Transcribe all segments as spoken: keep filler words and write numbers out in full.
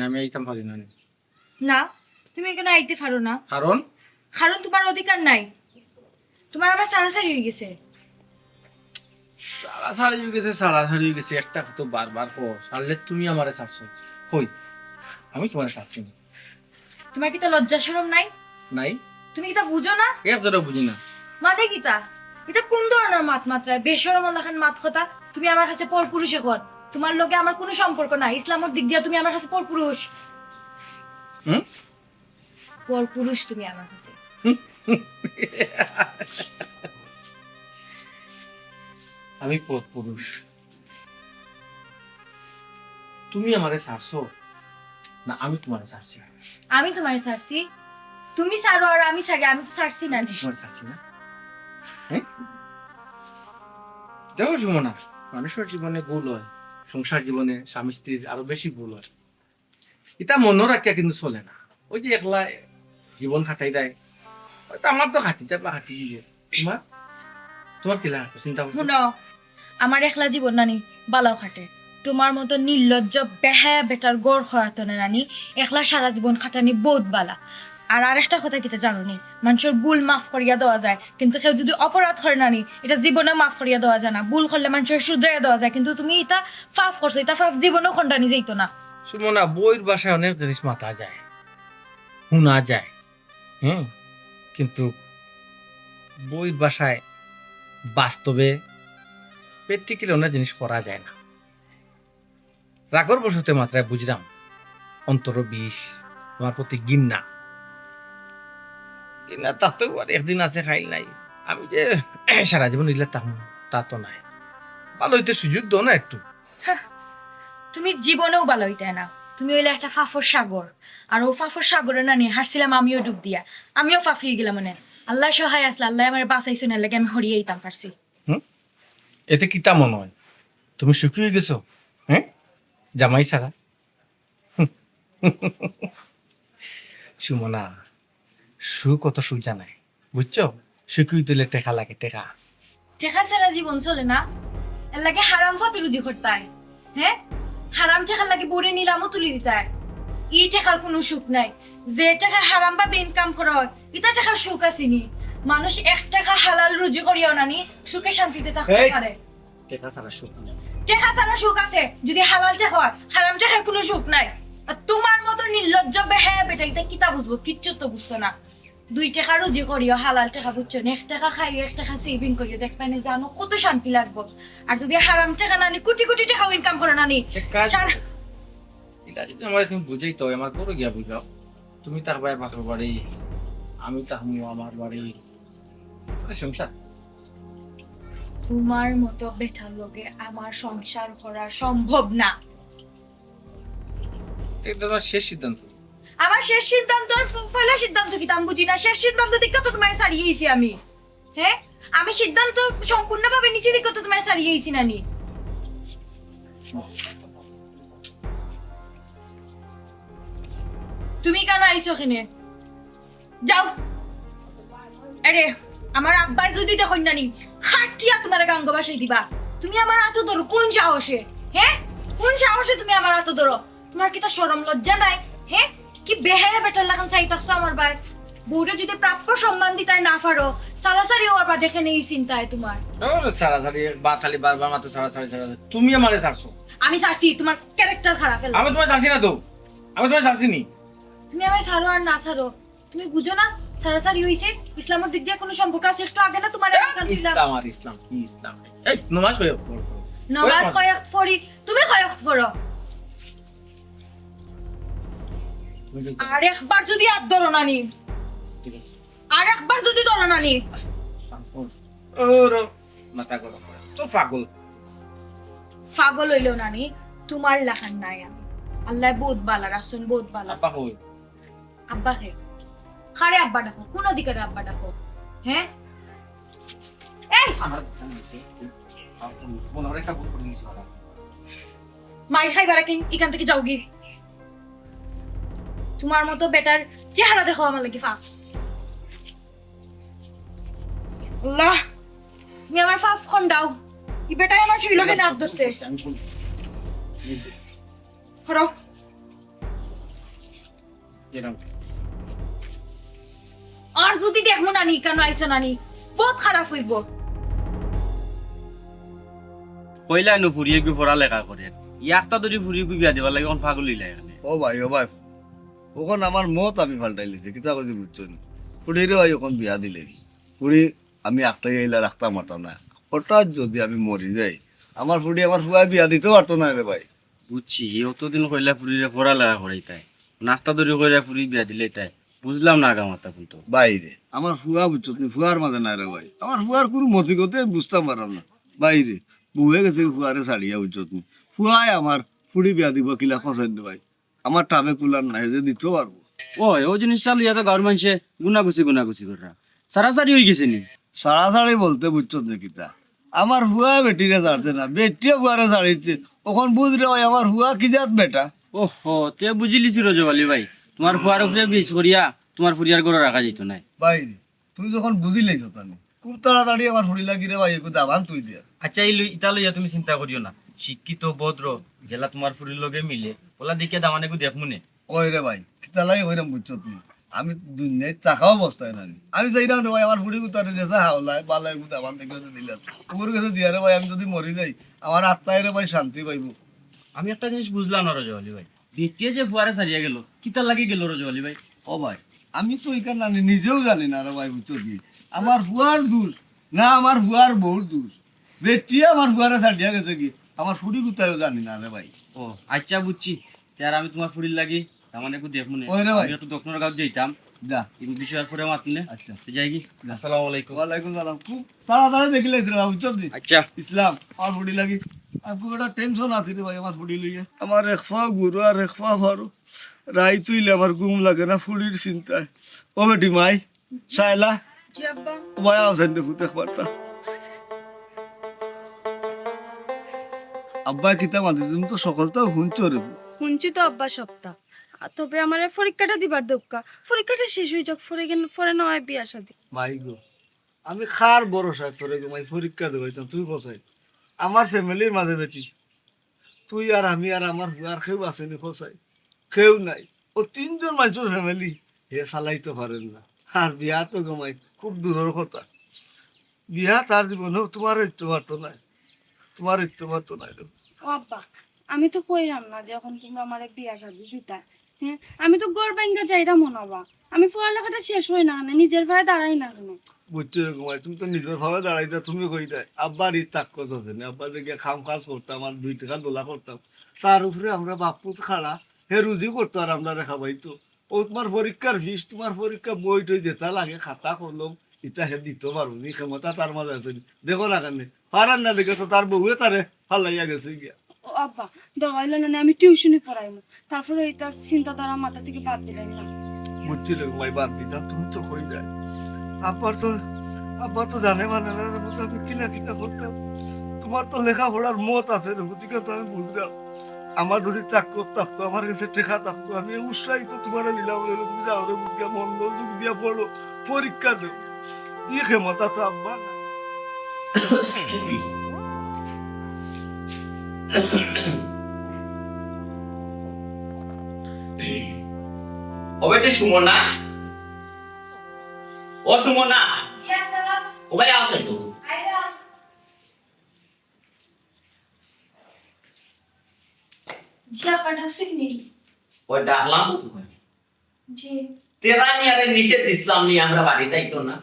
আমি আইতাম পারি না নি। না, তুমি কেন আইতে পারো না? কারণ? কারণ তোমার অধিকার নাই। তোমার আমার সারাসারি হয়ে গেছে। সারাসারি হয়ে গেছে, সারাসারি হয়ে গেছে। একটা কথা বারবার কও, ছাড়লে তুমি আমারে ছাড়ছো। কই, আমি তোমারে ছাড়ছি না। তোমার কিতা লজ্জা শরম নাই? নাই। তুমি কিতা বুঝো না? এক জোড়া বুঝি না। মানে কিতা? এটা কোন ধরনের মাত মাতরায়? বেশরম লাখান মাত কথা। তুমি আমার কাছে পরপুরুষ এখন। তোমার লগে আমার কোনো সম্পর্ক নাই। ইসলামের দিক দিয়া তুমি আমার কাছে পরপুরুষ। হুম? পরপুরুষ তুমি আমার কাছে। আমি পরপুরুষ। তুমি আমারে ছাড়ছো না আমি তোমারে ছাড়ছি? আমি তোমারে ছাড়ছি? তুমি ছাড়ো আর আমি ছাড়ি, আমি তো ছাড়ছি না। তোমারে ছাড়ছি না। হ্যাঁ, দেখো সুমনা, মানুষের জীবনে ভুল হয়, সংসার জীবনে স্বামী স্ত্রীর আরো বেশি ভুল হয়। এটা মনে রাখিয়া কিন্তু চলে না। ওই যে একলা জীবন কাটাই দেয়, হয়তো আমার তো কাটি যাবে, কাটি গিয়ে তোমার, তোমার কি লাগে চিন্তা করছো? শুনো, আমার একলা জীবন নানি বালাও কাটে। তোমার মতো নির্লজ্জ বেহায়া বেটার গড় খরাতনে নানি একলা সারা জীবন কাটানি বহুত বালা। আর আরেকটা কথা কিতা জানো নি, মানুষের ভুল মাফ করিয়া দেওয়া যায়, কিন্তু কেউ যদি অপরাধ করে নানি, এটা জীবনে মাফ করিয়া দেওয়া যায় না। ভুল করলে মানুষের শুধরাইয়া দেওয়া যায়, কিন্তু তুমি এটা পাপ করছো, এটা পাপ জীবনেও খণ্ডানি যাইতো না। সুমনা, বইর ভাষায় অনেক জিনিস মাতা যায়, শোনা যায়, হ্যাঁ, কিন্তু বইর ভাষায় বাস্তবে প্র্যাকটিক্যালি অনেক জিনিস করা যায় না। রাগর বশতে মাত্রায় বুঝলাম অন্তর বিষ, তোমার প্রতি ঘৃণা। ঘৃণা তাতেও আর একদিন আছে খাইল নাই। আমি যে সারা জীবন ইলা তাহম, তা তো নাই। ভালো হইতে সুযোগ দাও না একটু। তুমি জীবনেও ভালো হইতে না। তুমি হইলে একটা ফাফর সাগর, আর ও ফাফর সাগরে নানি হারছিলাম আমিও ডুব দিয়া, আমিও ফাফি হয়ে গেলাম। মানে আল্লাহ সহায় আসলে আল্লাহ আমার বাঁচাইছো না লাগে আমি হরিয়ে দিতাম পারছি। হুম? এতে কিতা মনে হয়? তুমি সুখী হয়ে গেছো? হ্যাঁ, জামাই ছাড়া? সুমনা, সুখ অত সুখ জানায়, বুঝছো? সুখী হইতে হইলে টেকা লাগে, টেকা। টেকা ছাড়া জীবন চলে না। এর লাগে হারাম ফতে রুজি করতায়। হ্যাঁ, হারাম টেকার লাগে বউরে নিলামও তুলি দিতায়। ই টেকার কোনো সুখ নাই। যে টেকা হারাম ভাবে ইনকাম করা হয়, ইটা টেকার সুখ আছে নি? মানুষ এক টেকা হালাল রুজি করিয়াও নানি সুখে শান্তিতে থাকতে এই! পারে। টেকা ছাড়া সুখ নেই। টেকা ছাড়া সুখ আছে যদি হালাল টেকা হয়, হারাম টেকার কোনো সুখ নাই। আর তোমার মতো নির্লজ্জ বেহায়া বেটা ইটা কিতা বুঝবো? কিচ্ছু তো বুঝতো না। দুই টেকা রুজি করিও, হালাল টেকা বুঝছো না, এক টেকা খাইও, এক টেকা সেভিং করিও, দেখবে না জানো কত শান্তি লাগবো। আর যদি হারাম টেকা নানি, কোটি কোটি টেকাও ইনকাম করো নানি, এক কাজ সারা- এটা যদি আমার তুমি বুঝাই তো, আমার ঘরে গিয়া বুঝাও। তুমি থাকবায় বাপের বাড়ি, আমি থাকমু আমার বাড়ি। এটা সংসার। তোমার মতো বেটার লগে আমার সংসার করা সম্ভব না। এটা তোমার শেষ সিদ্ধান্ত। আমার শেষ সিদ্ধান্ত আর ফ-, পয়লা সিদ্ধান্ত কিতা আমি বুঝি না। শেষ সিদ্ধান্ত দিকে তো তোমার ছাড়িয়ে আইছি আমি। হ্যাঁ, আমি সিদ্ধান্ত সম্পূর্ণভাবে নিছি দিকে তো তোমার ছাড়িয়ে আইছি নানি। তুমি কেন আইছো এখানে? যাও। আরে, আমার আব্বাই যদি দেখইন নানি, খাটিয়া তোমার গাঙ্গ বাসাই দিবা। তুমি আমার আতো ধরো কোন সাহসে? হ্যাঁ, কোন সাহসে তুমি আমার আতো ধরো? তোমার কিতা শরম লজ্জা নাই? হ্যাঁ, কি বেহায়া বেটার লাখান চাই থাকছো আমার বায়? বউরে যদি প্রাপ্য সম্মান দিতায় না পারো, সারাসারি ওর বাদে কেনে ই চিন্তায় তোমার। ও, সারাসারি, বাতালি বারবার মাত্র সারাসারি, সারাসারি। তুমি আমারে ছাড়ছো। আমি ছাড়ছি, তোমার ক্যারেক্টার খারাপ হলো। আমি তোমার ছাড়ছি না তো। আমি তোমার ছাড়ছি নি। তুমি আমায় ছাড়ো আর না ছাড়ো, তুমি বুঝো না? সারাসারি হইছে, ইসলামের দিক দিয়ে কোনো সম্পর্ক আছে? একটু আগে না তোমার একটা দিলাম। ইসলাম আর ইসলাম, কি ইসলাম? এই, নমাজ কয়েক পড়ো। নমাজ কয়েক কয়েক পড়ি, তুমি কয়েক পড়ো। তুমি কি- আর একবার যদি আত ধরো নানি, ঠিক আছে। আর একবার যদি ধরো নানি, ওরো, মাথা গরম করে। তো পাগল। পাগল হইলেও নানি, তোমার লাখান নাই আমি। আল্লাহ বহুত বালা রাখছেন, বহুত বালা। আব্বা কই? আব্বা হে? কারে আব্বা ডাকো? কোন অধিকারে আব্বা ডাকো? হ্যাঁ? এই! আমার মনে হয় একটা ভুল করে দিয়েছি বাবা। মাইর খাইবার আগে এখান থেকে যাও গি। তোমার মতো বেটার চেহারা দেখো আমার লাগি পাপ। আল্লাহ, তুমি আমার পাপ খণ্ডাও। ই বেটায় আমার শরীরে নাক ধরছে। আমি ভুল- হরো। আর যুদি দেখমু নানি, কেনে আইছো নানি, বউত খারাপ অইবো। কইলা নু ফুড়িয়ে গু পড়ালেখা করের, একটা ধরি ফুড়ি গু বিয়া দিবার লাগি অখন পাগল অইলা এখানে। ও ভাই, ও ভাই, অখন আমার মত আমি পাল্টাইলিছি, কিতা কইছি বুঝছো নি? ফুড়িরে ভাই অখন বিয়া দিলে ফুড়ি আমি একটাই আইলা রাখতাম পারতাম না। হঠাৎ যুদি আমি মরি যাই, আমার ফুড়ি আমার ফুয়ায় বিয়া দিতেও পারতো না রে ভাই। বুঝছি, অতদিন কইলা ফুড়িরে পড়ালেখা করাইতায়, একটা ধরি কইরা ফুড়ি বিয়া দিলাইতায়, বুঝলাম না আগা মাথা কিন্তু। ভাইরে, আমার ফুয়া বুঝছত নি, ফুয়ার মাঝে নাই রে ভাই। আমার ফুয়ার কুনু মতিগতি আমি বুঝতাম পারলাম না। ভাইরে, বউয়ে গেছে ফুয়ারে ছাড়িয়া বুঝছত নি। ফুয়ায় আমার ফুড়ি বিয়া দিবো কিলা ফসেন রে ভাই। আমার টাবে কুলার নাই যে দিতো পারবো। ওই, ও জিনিসটা লইয়া তো গাঁওর মানষে গুনাগুছি গুনাগুছি কররা। সারাসারি অইগেছে নি? সারাসারি বলতে বুঝছত নি কিতা? আমার ফুয়া বেটিরে ছাড়ছে না, বেটিয়ে ফুয়ারে ছাড়িছে। অখন বুঝ রে ভাই, আমার ফুয়া কি জাত বেটা? ওহো, তে বুঝিলিছি রজব আলী ভাই, তুমার ফুয়ার উপরে বিষ করিয়া তুমার ফুড়িয়ার ঘরো রাখা যাইতো নায়। ভাই, তুমি যখন বুঝিলাইছো তানি, খুব তাড়াতাড়ি আমার ফুড়ি লাগি রে ভাই, একটু দামান তুই দিয়া। আচ্ছা, এই লই-, ইটা লইয়া তুমি চিন্তা করিও না। শিক্ষিত, ভদ্র, যেলা তুমার ফুড়ির লগে মিলে, ওলা দেখিয়া দামান একটু দেখমুনে। ওই রে ভাই, কিতা লাগি কইরাম বুঝছো তুমি? আমি দুনিয়াত থাকা অবস্থায় নানি। আমি চাইরাম রে ভাই, আমার ফুড়ি গুতারে দেশে হাওলায়, বালা একটু দামান দেখিয়া দিলাম। ওর গেছে দিয়া রে ভাই, আমি যুদি মরি যাই, আমার আত্মায় রে ভাই শান্তি পাইবো। আমি একটা জিনিস বুঝলাম না রজব আলী ভাই, বেটিয়ে যে ফুয়ারে ছাড়িয়া গেল, কিতার লাগি গেল রজব আলী ভাই? ও ভাই, আমি তো ইখান জানি, নিজেও জানি না রে ভাই, বুঝছো কি? আমার ফুয়ার দোষ, না আমার ফুয়ার বউর দোষ। বেটিয়ে আমার ফুয়ারে ছাড়িয়া গেছে কি, আমার ফুড়ি গুতায়ও জানি না রে ভাই। ও, আচ্ছা বুঝছি। তে আর আমি তুমার ফুড়ির লাগি, তার মানে একটু দেখমুনে। ওই রে ভাই। আমি একটু দক্ষিণর গাঁও যাইতাম। যা। এই বিষয়ে পরে মাতমুনে। আচ্ছা। তো যাই কি? যা। আসসালামু আলাইকুম। ওয়ালাইকুম সালাম। খুব তাড়াতাড়ি দেখিলাইছি রে বাবু, চল দি। আচ্ছা। ইসলাম, আমার ফুড়ি লাগি। আমি খুব একটা টেনশন আছি রে ভাই, আমার ফুড়ি লইয়া। আমার এক পা গুরু আর এক পা ফারু। রাইত অইলে আমার ঘুম লাগে না ফুড়ির চিন্তায়। ও বেটি মাই, শায়লা। জি আব্বা। ও ভাই, আও সাইডে ফুত একবার তা। আব্বা কিতা মাতি, তুমি তো সকলতা হুনছো রে। হুনছি তো আব্বা সবতা। আ, তবে আমারে পরীক্ষাটা দিবার দেউক্কা। পরীক্ষাটা শেষ অই যাউক, পরে গেন-, পরে না হয় বিয়া শাদি। মাই গো, আমি কার ভরসায় তোরে গো মাই পরীক্ষা দেওয়াইতাম, তুই কছাই? আমার ফ্যামিলির মাঝে বেটি, তুই আর আমি আর আমার ফুয়া আর কেউ আছে নি কছাই? কেউ নাই। ও তিনজন মানষর ফ্যামিলি, হে চালাইতো পারের না। আর বিয়া তো গো মাই খুব দূরর কথা। বিয়া তার জীবনেও তুমারে দিতো পারতো নায়, তুমারে দিতো পারতো নায় রে। ও আব্বা, আমি তো কইরাম না যে অখন তুমরা আমারে বিয়া শাদি দিতায়। হ্যাঁ, আমি তো ঘর ভাঙ্গা যাইরাম অনো বা। আমি পড়ালেখাটা শেষ অয় না কেনে, নিজের পায়ে দাঁড়াই না কেনে? বুঝছি রে গো মাই, তুমি তো নিজের পায়ে দাঁড়াইতা, তুমি কইতায়। আব্বার ই তাক্কত আছে নি, আব্বা যে গিয়া কাম কাজ করতাম, আর দুই টেকা দলা করতাম, তার উপরে আমরা বাপ-পুত খাড়া, হে রুজি করতো আর আমরারে খাবাইতো। ও তুমার পরীক্ষার ফিস, তুমার পরীক্ষা বই টই যেতা লাগে, খাতা কলম, ইতা হে দিতো পারবো নি, ক্ষমতা তার মাঝে আছে নি। দেখো না কেনে, পারার না দেখে তো তার বউয়ে তারে ফালাইয়া গেছে গিয়া। ও আব্বা, দরকার অইলে না আমি টিউশনি পড়াইমু, তারপরে ইতা চিন্তাধারা মাথা থাকি বাদ দিলাইমু না। বুঝছি রে গো মাই, বাদ দিতাম, তুমি তো কইরায়। আব্বার তো, আব্বার তো জানে মানে না রে, বুঝছো, আমি কিলা কিতা করতাম। তুমার তো লেখাপড়ার মত আছে রে, বুঝি তো আমি বুঝলাম। আমার যুদি তাক্কত থাকতো, আমার গেছে টেকা থাকতো, আমি উৎসাহিত তুমারে দিলাম, ওরে তুমি যাও রে, বুঝিয়া মন দিয়া পড়ো, পরীক্ষা দেও। ই ক্ষমতা তো আব্বা না। ও বেটি সুমনা, ও সুমনা, জি আব্বা। ও ভাই, আও একটু। আইলাম। জি আব্বা, ডাকছইন নি? ও ডাকলাম তো তুমারে। জি। তেরা মিয়ারে নিষেধ দিছলাম নি আমরা বাড়িত আইতো না?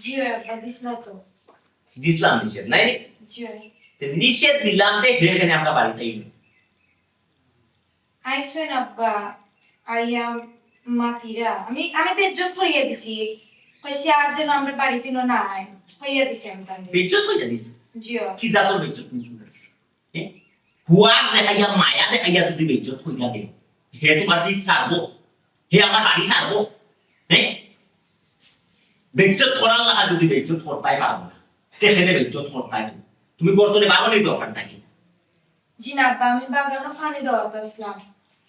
জি অয় আব্বা, দিছলা তো। দিছলাম নিষেধ, নায় নি? জি অয়। তে নিষেধ দিলাম তে হে কেনে আমরা বাড়িত আইলো? আইছইন আব্বা, আইয়া মাতিরা। আমি, আমি বেইজ্জত করিয়া দিছি। কইছি আর যেন আমরা বাড়িত ইনো না আয়। কইয়া দিছি আমি তারে। বেইজ্জত করিয়া দিছি? জি অয়। কি জাতর বেইজ্জত তুমি করিয়া দিছো? হ্যাঁ? ফুয়ার দেখাইয়া, মায়া দেখাইয়া যুদি বেইজ্জত করিয়া দেও, হে তুমার ফিস ছাড়বো? হে আমার বাড়ি ছাড়বো? হ্যাঁ? বেইজ্জত করার লাগা যুদি বেইজ্জত করতায় পারো না, তে কেনে বেইজ্জত করতায় তুমি? তুমি করতে পারো নি দরকার থাকি? জি না আব্বা, আমি বাগানো পানি দেওয়াত আছলাম।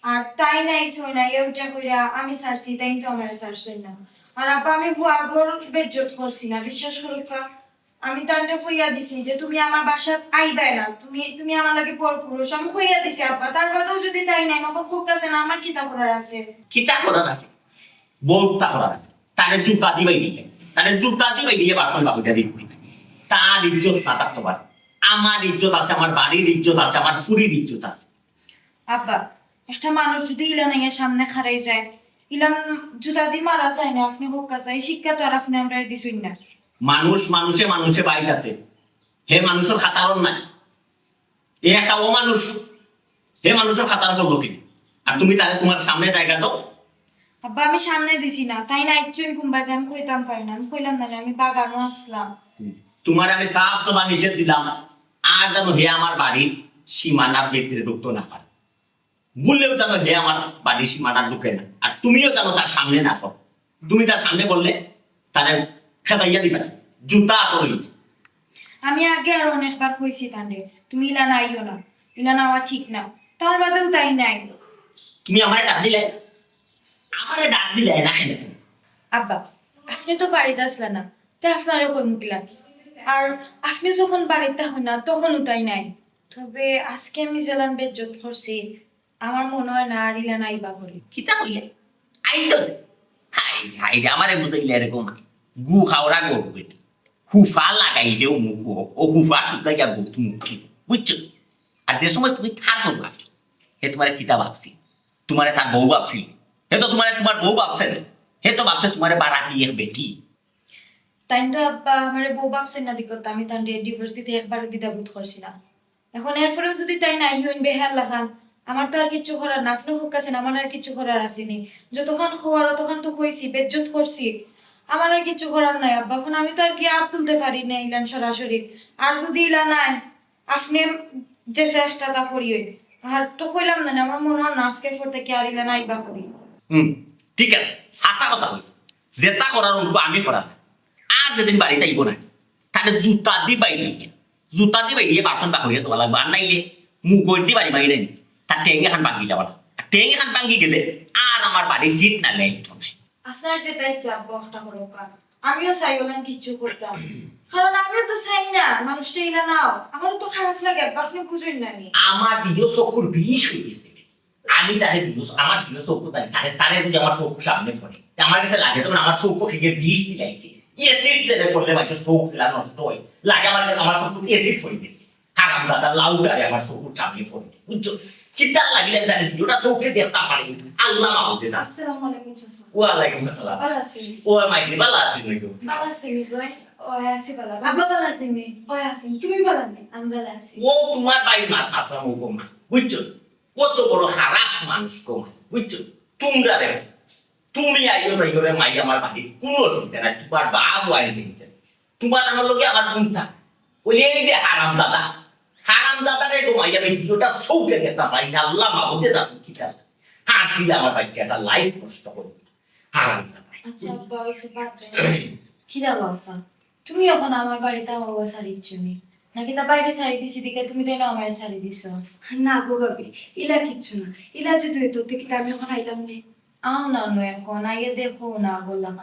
আর তাইন আইছইন, আইয়া উঠা কইরা আমি ছাড়ছি, তাইন তো আমারে ছাড়ছইন না। আর আব্বা, আমি ফুয়ার ঘর বেইজ্জত করছি না, বিশ্বাস করউক্কা। আমি তানরে কইয়া দিছি যে তুমি আমার বাসাত আইবায় না, তুমি তুমি আমার লাগি পরপুরুষ। আমি কইয়া দিছি আব্বা, তার বাদেও যদি তাই নাই, অখন কইতাছে না, আমার কিতা করার আছে? কিতা করার আছে? বউততা করার আছে। তারে জুতা দিবাই দিলে, তারে জুতা দিবাই দিয়ে বাপন বাবুটা দিবি। তার ইজ্জত না থাকতো পারে, আমার ইজ্জত আছে, আমার বাড়ির ইজ্জত আছে, আমার ফুরির ইজ্জত আছে। আব্বা, একটা মানুষ যদি ইলান আইয়া সামনে খাড়াই যায়, ইলান জুতা দি মারা যায় না, আপনি কউক্কা চাই, এই শিক্ষা তো আর আপনি আমরারে দিছইন না। মানুষ মানুষে মানুষে বাইত আছে, হে মানুষর খাতারও নাই। এ একটা অমানুষ, হে মানুষর খাতার পড়লো কি? আর তুমি তারে তোমার সামনে জায়গা দাও। আব্বা, আমি সামনে দিছি না, তাইন আইছইন কুনবায়দি আমি কইতাম পারি না, আমি কইলাম না, আমি বাগানো আসলাম। তোমার আমি সাফ সাফ নিষেধ দিলাম, আর যেন হে আমার বাড়ির সীমানার ভিতরে ঢুকতো না পারে, ভুলেও যেন হে আমার বাড়ির সীমানা ঢুকে না, আর তুমিও যেন তার সামনে না পড়ো। তুমি তার সামনে পড়লে তারে খেদাইয়া দিবা, জুতা আতর হইবে। আমি আগে আর অনেকবার কইছি তানরে, তুমি ইলান আইও না, ইলান আওয়া ঠিক না, তার বাদেও তাই নাই। তুমি আমারে ডাক দিলে, আমারে ডাক দিলে না কেনে? আব্বা, আপনি তো বাড়িত আসলা না, তে আপনারে কইমু কিলান? আর আপনি যখন বাড়িত থাকইন না, তখনও তাই নাই। তবে আজকে আমি যেলান বেজ্জত করছি, আমার মনে হয় না আর ইলান আইবা করি। কিতা কইলে? আইতো রে। হাই হাই রে, আমারে বুঝাইলে এরকম। গু খাওরা গরু বেটি। হুফা লাগাইলেও মুখ, ও হুফা শুদ্ধা গিয়া গু মুখ। বুঝছো? আর যে সময় তুমি তার বউ আসলে, হে তোমারে কিতা ভাবছি? তোমারে তার বউ ভাবছিল? হে তো তোমারে তোমার বউ ভাবছে না। হে তো ভাবছে তোমারে বারাটি এক বেটি। তাইন তো আব্বা আমারে বউ ভাবছইন না দেখো, তো আমি তানরে ডিভোর্স দিতে একবারও দ্বিধাবোধ করছি না। এখন এরপরেও যদি তাইন আইন বেহাল লাখান, আমার তো আর কিচ্ছু করার না। আপনি কউক্কা চাইন, আমার আর কিচ্ছু করার আছে নি। যতখান কওয়ার অতখান তো কইছি, বেজ্জত করছি, আমার আর কিচ্ছু করার নাই আব্বা। এখন আমি তো আর কি আত তুলতে পারি না ইলান সরাসরি। আর যদি ইলা নাই, আপনি যে চেষ্টাটা করি হই। আর তো কইলাম না, আমার মনে হয় না আজকের পর থাকি আর ইলান আইবা করি। হুম, ঠিক আছে, হাছা কথা কইছে। যেটা করার অইবো আমি করার। আর যেদিন বাড়িত আইবো না, তারে জুতা দি বাইরে নিয়ে, জুতা দি বাইরে বাটন বাক হইয়া তোমার লাগবে। আর নাইলে মুখ দি বাড়ি বাইরে নি, তার টেঙ্গে খান ভাঙ্গি যাওয়ার। আর টেঙ্গে খান ভাঙ্গি গেলে আর আমার বাড়ি সিট না নেই তো নাই। আপনার যেটা ইচ্ছা আব্বা, ওটা করউক্কা। আমিও চাই ওলান কিচ্ছু করতাম, কারণ আমিও তো চাই না মানুষটা ইলা নাও। আমারও তো খারাপ লাগে আব্বা, আপনি বুঝইন না নি। আমার দিও চকুর বিষ হয়ে গেছে। আমি তারে দিও, আমার দিও চকুর তারে, তারে, তারে যদি আমার চকুর সামনে পড়ে, তে আমার কাছে লাগে যেমন আমার চকুর থেকে বিষ দিলাইছে। এসিড যেটা পড়লে মানুষের চোখ যেটা নষ্ট হয়, লাগে আমার কাছে আমার চকুর এসিড পড়ে গেছে। হারামজাদা লাউটারে আমার চকুর সামনে পড়ে, বুঝছো? কিতার লাগি আমি তারে দিও, ওটা চোখে দেখতাম পারি না। আল্লাহ মাহবুদে জানে। আসসালামু আলাইকুম চাচা। ওয়ালাইকুম আসসালাম। ভালা আছইন? ও মাইজি, ভালা আছইন নাকি? ভালা আছইন নি গো? ও আছি ভালা। আব্বা ভালা আছইন নি? ও আছি। তুমি ভালা নি? আমি ভালা আছি। ও তোমার ভাই মা, আপনার মুখ মা, বুঝছো? কত বড় খারাপ মানুষ গো মা, বুঝছো? তোমরা রে, তুমি আইও তাই করে মাই আমার বাড়ি, কোনো অসুবিধা নাই। তোমার বাপ ও আইন চিনছে, তোমার আমার লগে আমার কোনটা? ওই এই যে হারামজাদা, হারামজাদা রে গো মাই, আমি ভিডিওটা চোখে দেখতাম পারি না। আল্লাহ মাহবুদে জানো কিতা হাসিলে আমার বাচ্চাটা লাইফ নষ্ট করে দিল। হারামজাদা। আচ্ছা আব্বা, ওই সব বাদ দেন। কিরা বাবা, তুমি এখন আমার বাড়িত আওয়া ছাড়ি দিছো নি? নাকি তা বাইরে ছাড়ি দিছি দিকে তুমি তাই না আমারে ছাড়ি দিছো? না গো ভাবি, ইলা কিচ্ছু না। ইলা যদি হইতো তে কিতা আমি এখন আইলাম নে? আও না নয় এখন, আইয়া দেখো না বললাম।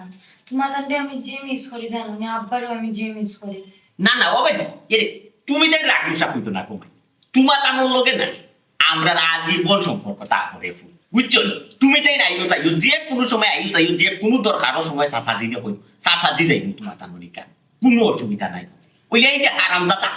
তোমার তানরে আমি যে মিস করি জানো নি, আব্বারও আমি যে মিস করি। না না, ও বেটা, এরে, তুমি তাই রাগ গুসা হইতো না তোমার। তোমার তানোর লগে না, আমরা আজীবন সম্পর্ক তা করে ফুল, বুঝছো নি? তুমি তাই আইও যাইও, যে কোনো সময় আইও যাইও, যে কোনো দরকারও সময় চাচাজি নে কই, চাচাজি যাইব তোমার তানোর ইকা, কোনো অসুবিধা নাই। ওই এই যে হারামজাদা,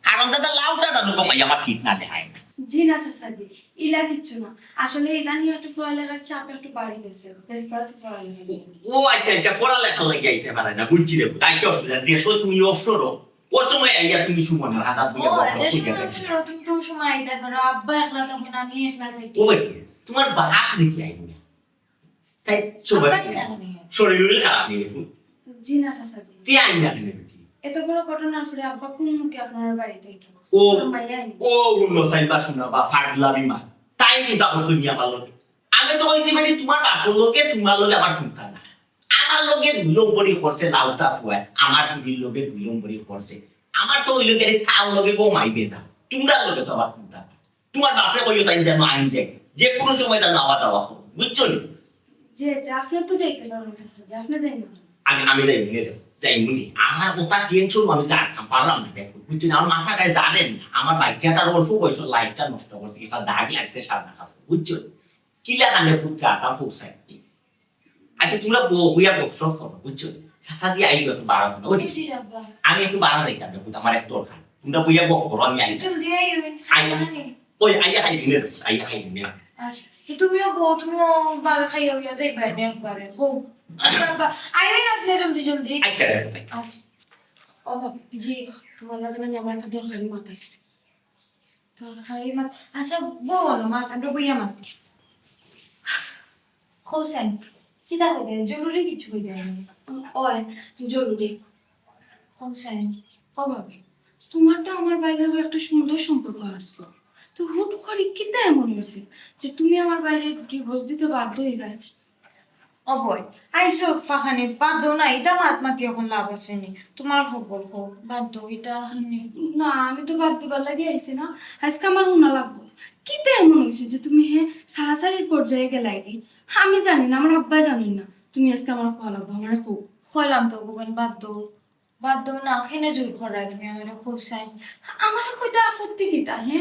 হারামজাদা লাউটা জানো গো মাই, আমার সিট না দেখায় না। জি না চাচাজি, ইলা কিচ্ছু না। আসলে ইদানিং একটু পড়ালেখার চাপ একটু বাড়ি গেছে, ব্যস্ত আছি পড়ালেখা নিয়ে। ও আচ্ছা আচ্ছা, পড়ালেখা লাগে আইতে পারে না, বুঝছি রে। আচ্ছা, অসুবিধা নেই, যে সময় তুমি অফ করো, ও সময় আইয়া তুমি সুমনার হাত ও, যে সময় অফ করো তুমি তো ওই সময় আইতে পারো, আব্বা একলা তখন আমি একলা থাকি। ও বেটি, তোমার বাপ দেখি আইব না। তাই সময় আব্বা ইলা নেই। শরীর উরীর খারাপ নেই দেখুন। জি না চাচাজি। তে আইন না কেন বেটি? এত বড় ঘটনার পরে আব্বা কোন মুখে আপনার বাড়িতে আইতো? ও, শরম পাইয়া আইনি। ও, অন্য সাইবা শোনা বা ফাগলা বিমা। তাই চিন্তা করছো নি আমার লগে? আমি তো কইছি বেটি তোমার বাপর লগে, তোমার লগে আমার কোনটা না। আমার লগে দুই নম্বরি করছে লাউটা ফুয়ায়, আমার ফুরির লগে দুই নম্বরি করছে। আমার তো ওই লগে তার লগে গো মাই বেজা। তোমরা লগে তো আমার কোনটা না। তোমার বাপরে কইও তাই যেন আইন যায়। যে কোনো সময় যেন আবার যাওয়া হোক। বুঝছো নি? যে, যে আপনি তো যাইতে পারবেন চাচাজি, আপনি যাই না। আমি আমি যাইমু নে রে, যাইমু নে। আমার কথা টেনশন, আমি জানতাম পারলাম না দেখো, বুঝছো নি? আমার মাথাটায় জানেন না, আমার বাচ্চাটার অল্প বয়স, লাইফটা নষ্ট করছে, একটা দাগ লাগছে সাদা কাপড়, বুঝছো নি? কিলা কানে ফুট চা তা ফুট চাই। আচ্ছা, তোমরা বউ হইয়া গপ সপ করো, বুঝছো নি? চাচা দি আইবা একটু বাড়া না, ওই জি আব্বা। আমি একটু বাড়া যাইতাম রে, আমার এক দরকার। তোমরা বইয়া গপ করো, আমি আই। জলদি আইও, আই। খাইবা না নি? ওই আইয়া খাই দিন রে, আইয়া খাই দিন। আচ্ছা, তো তুমিও বউ, তুমিও বাড়া খাইয়া হইয়া যাইবা নে একবারে, বউ। আচ্ছা আব্বা, আইবেন আপনি জলদি জলদি। আচ্ছা রে, আচ্ছা। ও বাবা, জি, তোমার লাগে না আমার একটা দরকারি মাত আছে। দরকারি মাত? আচ্ছা, বউ বলো মাত, আমরা বইয়া মাত। হোসেন, কিতা কইবে? জরুরি কিছু কইবে? ওই, জরুরি। হোসেন। ও ভাবি, তোমার তো আমার ভাইর লগে একটা সুন্দর সম্পর্ক আসলো, তো হুট করে কিতা এমন হয়েছে যে তুমি আমার ভাইরে ডিভোর্স দিতে বাধ্য হইবায়? ও বই, আইসো ফাখানি, বাদ দেও না, ইতা মাত মাতি এখন লাভ আছে নি। তোমার খবর কও, বাদ দেও ইতা। না, আমি তো বাদ দিবার লাগি আইছি না, আজকে আমার হুনা লাগবো। কিতা এমন হইছে যে তুমি হে সারাসারির পর্যায়ে গেলায় কি? আমি জানি না, আমার আব্বায় জানেন না। তুমি আজকে আমার কওয়া লাগবো, আমারে কও। কইলাম তো গো বইন, বাদ দেও, বাদ দেও না, কেনে জোর করায় তুমি আমারে, কও চাই। আমারে কইতে আপত্তি কিতা, হে?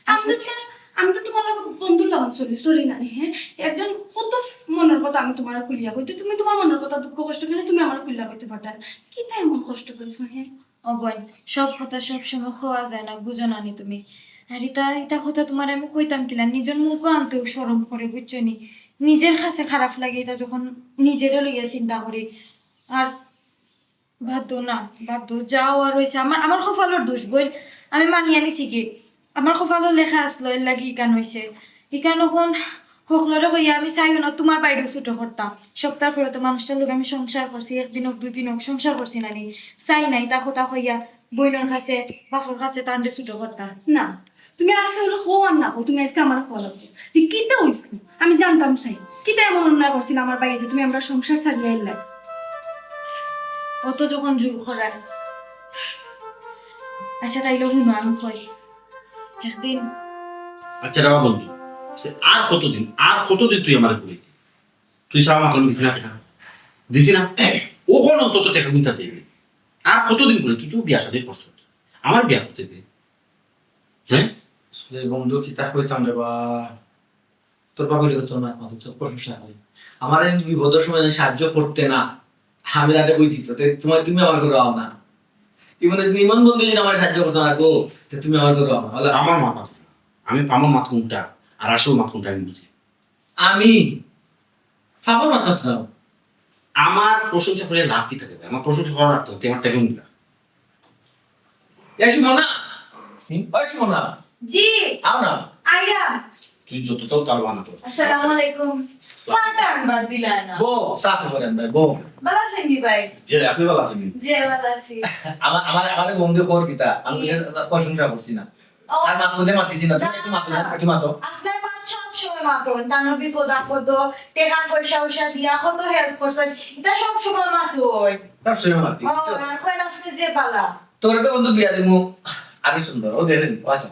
আমি তো আচ্ছা। ছেড়ে, আমি তো তোমার লগে বন্ধুর লাগান চলি, চলি না নি, হে? একজন কত মনের কথা আমি তোমারে খুলিয়া কইতে, তুমি তোমার মনের কথা, দুঃখ কষ্ট কেনে তুমি আমারে খুলিয়া কইতে পারতা না? কিতা এমন কষ্ট পাইছো, হে? ও বইন, সব কথা সব সময় কওয়া যায় না, বুঝো না নি তুমি। আর ইতা, ইতা কথা তোমারে আমি কইতাম কিলা, নিজর মুখও আনতেও শরম করে, বুঝছো নি? নিজর কাছে খারাপ লাগে ইতা যখন নিজরে লইয়া চিন্তা করি। আর বাদ দেও না, বাদ দেও, যা অওয়ার অইছে। আমার, আমার কপালর দোষ বইন, আমি মানিয়া নিছি কি, আমার কপালো লেখা আসলো, এর লাগি ইখান অইছে। ইখান অখন হকলরে কইয়া আমি চাইও না তোমার ভাইরেও ছোট করতাম। সপ্তাহ পরে তো মানুষটার লগে আমি সংসার করছি, একদিন হোক দুই দিন হোক সংসার করছি না নি, চাই না ইতা কথা কইয়া বইনর কাছে, বাপর কাছে তানরে ছোট করতাম। না, তুমি আর কেউরে কও আর না কও, তুমি আজকে আমারে কওয়া লাগবো। যে কিতা অইছিল? আমি জানতাম চাই, কিতা এমন অন্যায় করছিল আমার ভাইয়ে যে তুমি আমরার সংসার ছাড়িয়া আইলায়? অত যখন জোর করায়। আচ্ছা, তাইলে হুনো, আমি কই। একদিন আচ্ছা রে বা বন্ধু, সে আর কতদিন, আর কতদিন তুই আমারে ঘুরাইতে? তুই চাওয়া মাত্র আমি দিছি না টেকা? দিছি না? অখন অন্তত টেকা কুনটা দিবি? আর কতদিন করে তুই তো বিয়া শাদী করছস? আমার বিয়া করতে দে। হ্যাঁ? আসলে বন্ধু, কিতা কইতাম রে বা, তোর বাপের কথা না, কত তোর প্রশংসা করি। আমার এই বিপদের সময় যদি সাহায্য করতে না, আমি তাতে বুঝি তো, তে তোমার, তুমি আমার ঘরো আও না। ইমন, ইমন বন্ধু যদি আমার সাহায্য করতো না গো, তে তুমি আমার ঘরো আও না। বলে, আমার মাত আছে। আমি পামর মাত কোনটা, আর আসল মাত কোনটা আমি বুঝি। আমি পামর মাত মাততাম। আমার প্রশংসা করে লাভ কি থাকে ভাই? আমার প্রশংসা করা লাগতো, তুই আমার টেবিল নিতা। এ সুমনা, হুম? ওই সুমনা, জি। আও না। আইরাম। তুই যতটাও তার বানা তোর। আসসালামু আলাইকুম। চা টা আনবার দিলা না। বউ, চা তো করে আনবে, বউ। ভালা আছেন নি ভাই? জি, আপনি ভালা আছেন নি? জি, ভালা আছি। আমার, আমার, আমার বন্ধু খবর কিতা? আমি জি। প্রশংসা করছি না। ও। তার মাত মধ্যে মাতিছি না, তুমি একটু মাতো না, না। একটু মাতো। আপনার মা সব সময় মাতো, তানোর বিপদ আপদ, টেকা পয়সা উসা দিয়া কত হেল্প করছেন, ইটা সব সময় মাতো। সব সময় মাতি, ও, বুঝছো? আর কইন আপনি যে বালা। তোরে তো বন্ধু বিয়া দিমু, আরো সুন্দর, ও দেখেন, ও আচ্ছা।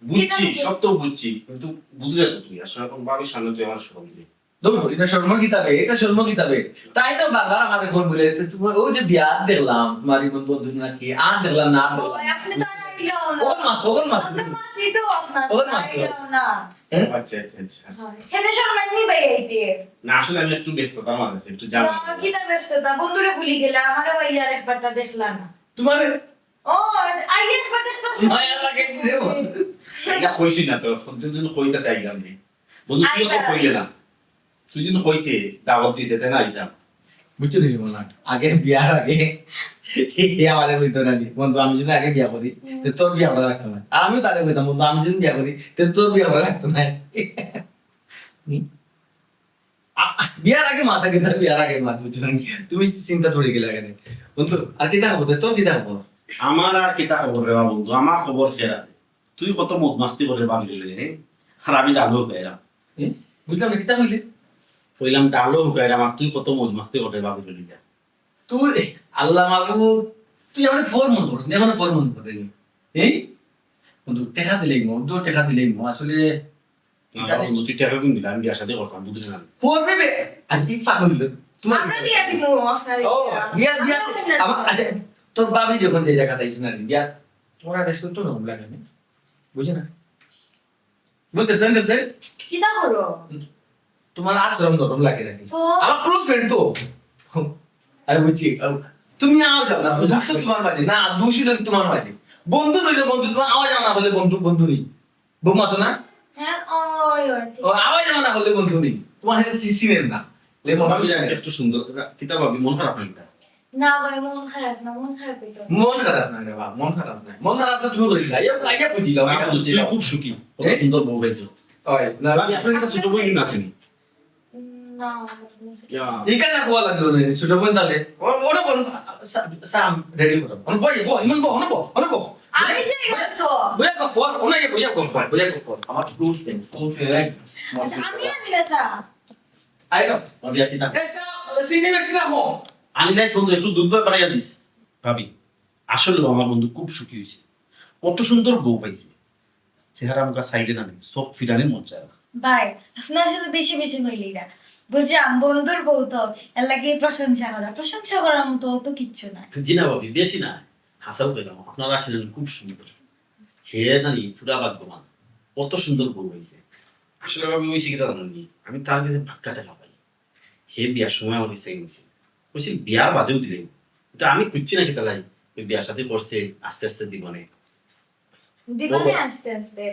বুঝছি, কিতা বলবো? সব তো বুঝছি, কিন্তু বুঝলে তো তুই, আসলে এখন বাবির সামনে তুই আমার সব দিলি। দূর, ইটা শরমর কিতাবে, ইটা শরমর কিতাবে। তাই না বারবার আমারে কইন বুলে, তো তুমি ওই যে বিয়া দেখলাম, তোমার ইমন বন্ধু নাকি, আর দেখলাম না, আর ও, দেখলাম না। আপনি তো আর আইলাও না। ওর মা, ওর মা। আমরা মাতি তো আপনার, ওর মা। আইলাও না। হ্যাঁ? আচ্ছা, আচ্ছা, আচ্ছা। হয়। কেনে শরমাইন নি ভাই আইতে? না, আসলে আমি একটু ব্যস্ততার মাঝে আছি, একটু জানো। না, কিতা ব্যস্ততা? বন্ধুরে ভুলি গেলা, আমারে ওই আর একবার তা দেখলা না। তোমারে ও, আইলে একবার দেখতাছি। মায়া লাগাই দিছে বন্ধু। এটা কইছি না তো, দুদিন কইতে চাইলাম নি। বন্ধু, তুই তো আইবা। কইলে না। তুই যদি কইতে, দাওয়াত দিতে, তে না আইতাম। বুঝছো নি, সুমনা? আগে বিয়ার আগে, এ আমারে কইতো না নি। বন্ধু, আমি যদি আগে বিয়া করি, হুম। তে তোর বিয়া করা লাগতো না। আর আমিও তারে কইতাম, বন্ধু, আমি যদি বিয়া করি, তে তোর বিয়া করা লাগতো না। হুম? আ-, আ-, বিয়ার আগে মাথা কিতা, বিয়ার আগে মাথা, বুঝছো নি? তুমি চিন্তা পড়ি গেলা কেনে? বন্ধু, আর কিতা খবর? তোর কিতা খবর? আমার আর কিতা খবর রে বা বন্ধু? আমার খবর খারাপ। তুই কত মজমাস্তি করে ভাবির লগে, হ্যাঁ? আর আমি ডালও হুকাইরাম। এ? বুঝলাম না, কিতা কইলে? কইলাম ডালও হুকাইরাম, আর তুই কত মজমাস্তি করে ভাবির লগে। তুই, আল্লাহ মাবুদ, তুই আমার ফোন মনে করছিস, এখনো ফোন মনে করে নি। এই? বন্ধু, টেকা দিলেই মো, বন্ধু, টেকা দিলেই মো। আসলে না, আমার বন্ধু, তুই টেকা কোন দিলে? আমি বিয়া শাদী করতাম, বুঝলি না? করবে বে। আর কি পাগল হইল? তোমার আমরা দিয়া দিব আপনার ও, বিয়া, বিয়া। আচ্ছা, তোর ভাবি যখন যে জায়গা তাই শুনে বিয়া, তোমার আদেশ করতো না, লাগে না। বুঝে না? বলতে সেন দেশে কিতা করো? তোমার আচরণ নরম লাগে নাকি? তো? আমার ক্লোজ ফ্রেন্ড তো। আমি বুঝছি। আও, তুমি আও যাও না, তো দোষ তো তোমার মাঝে। না, দোষী লোক তোমার মাঝে। বন্ধু রইলে বন্ধু, তোমার আওয়া যাও না হলে বন্ধু, বন্ধু নেই। বৌমা তো না? হ্যাঁ, ওই, ওই, ঠিক। ও, আওয়া যাও না হলে বন্ধু নেই। তোমার সাথে সিসি নেন না। লে মনে আমি হয় জানি একটু সুন্দর। কিতা ভাবি, মন খারাপ নাকি তার? না ভাই, মন খারাপ না, মন খারাপ হইতো না। মন খারাপ না রে বাবা, মন খারাপ না। মন খারাপ তো তুমি করিস না। এই আইয়া বুঝিলাম, আইয়া তুই বুঝিলাম। খুব সুখী। কত এ? সুন্দর বউ পাইছো। ওই, না, ভাবি, আপনার কাছে ছোট বউ কিন্তু আসেনি। না, আমার কোনো ছোট ইয়া। এখানে খোয়া লাগলো না, ছোট বোন তাহলে। ও-, ওরা বল, সা-, সাম, রেডি করো। ওরা বল, বল, ইমন বল, ওরা বল, ওরা বল। আমি যাই না তো। বইয়া গো ফোন, ওরা ইয়ে বইয়া গো ফোন, বইয়া গো ফোন। আমার ক্লোজ ফ্রেন্ড, ক্লোজ ফ্রেন্ড। আচ্ছা, আমি আনি না চা। আইলো। ভাবি, আর কি না? এ চা, চিনি বেশি না হো। আনি নাইস বন্ধু, একটু দুধ বয় বাড়াইয়া দিস। ভাবি, আসলে আমার বন্ধু খুব সুখী হয়েছে, কত সুন্দর বউ পাইছে। চেহারা মুখা সাইডে না নেই, চোখ ফিরানি মন চায় না। ভাই, আপনি আসলে বেশি বেশি হইলেই না। বুঝলাম, বন্ধুর বউ তো, এর লাগি প্রশংসা করা। প্রশংসা করার মতো অত কিচ্ছু না। জি না ভাবি, বেশি না। হাসাও পেলাম, আপনারা আসলে খুব সুন্দর। হে নানি পুরা ভাগ্যবান, কত সুন্দর বউ হয়েছে। আসলে ভাবি হয়েছে কিতা জানেননি, আমি তার কাছে বাক্কা টেকা পাই। হে বিয়ার সময় আমার কাছে গেছে, কইছিল বিয়ার বাদেও দিলে, কিন্তু আমি খুঁজছি না কিতা লাই। ওই বিয়ার সাথে করছে আস্তে আস্তে দিবনে। দিবনে ও, আস্তে আস্তে।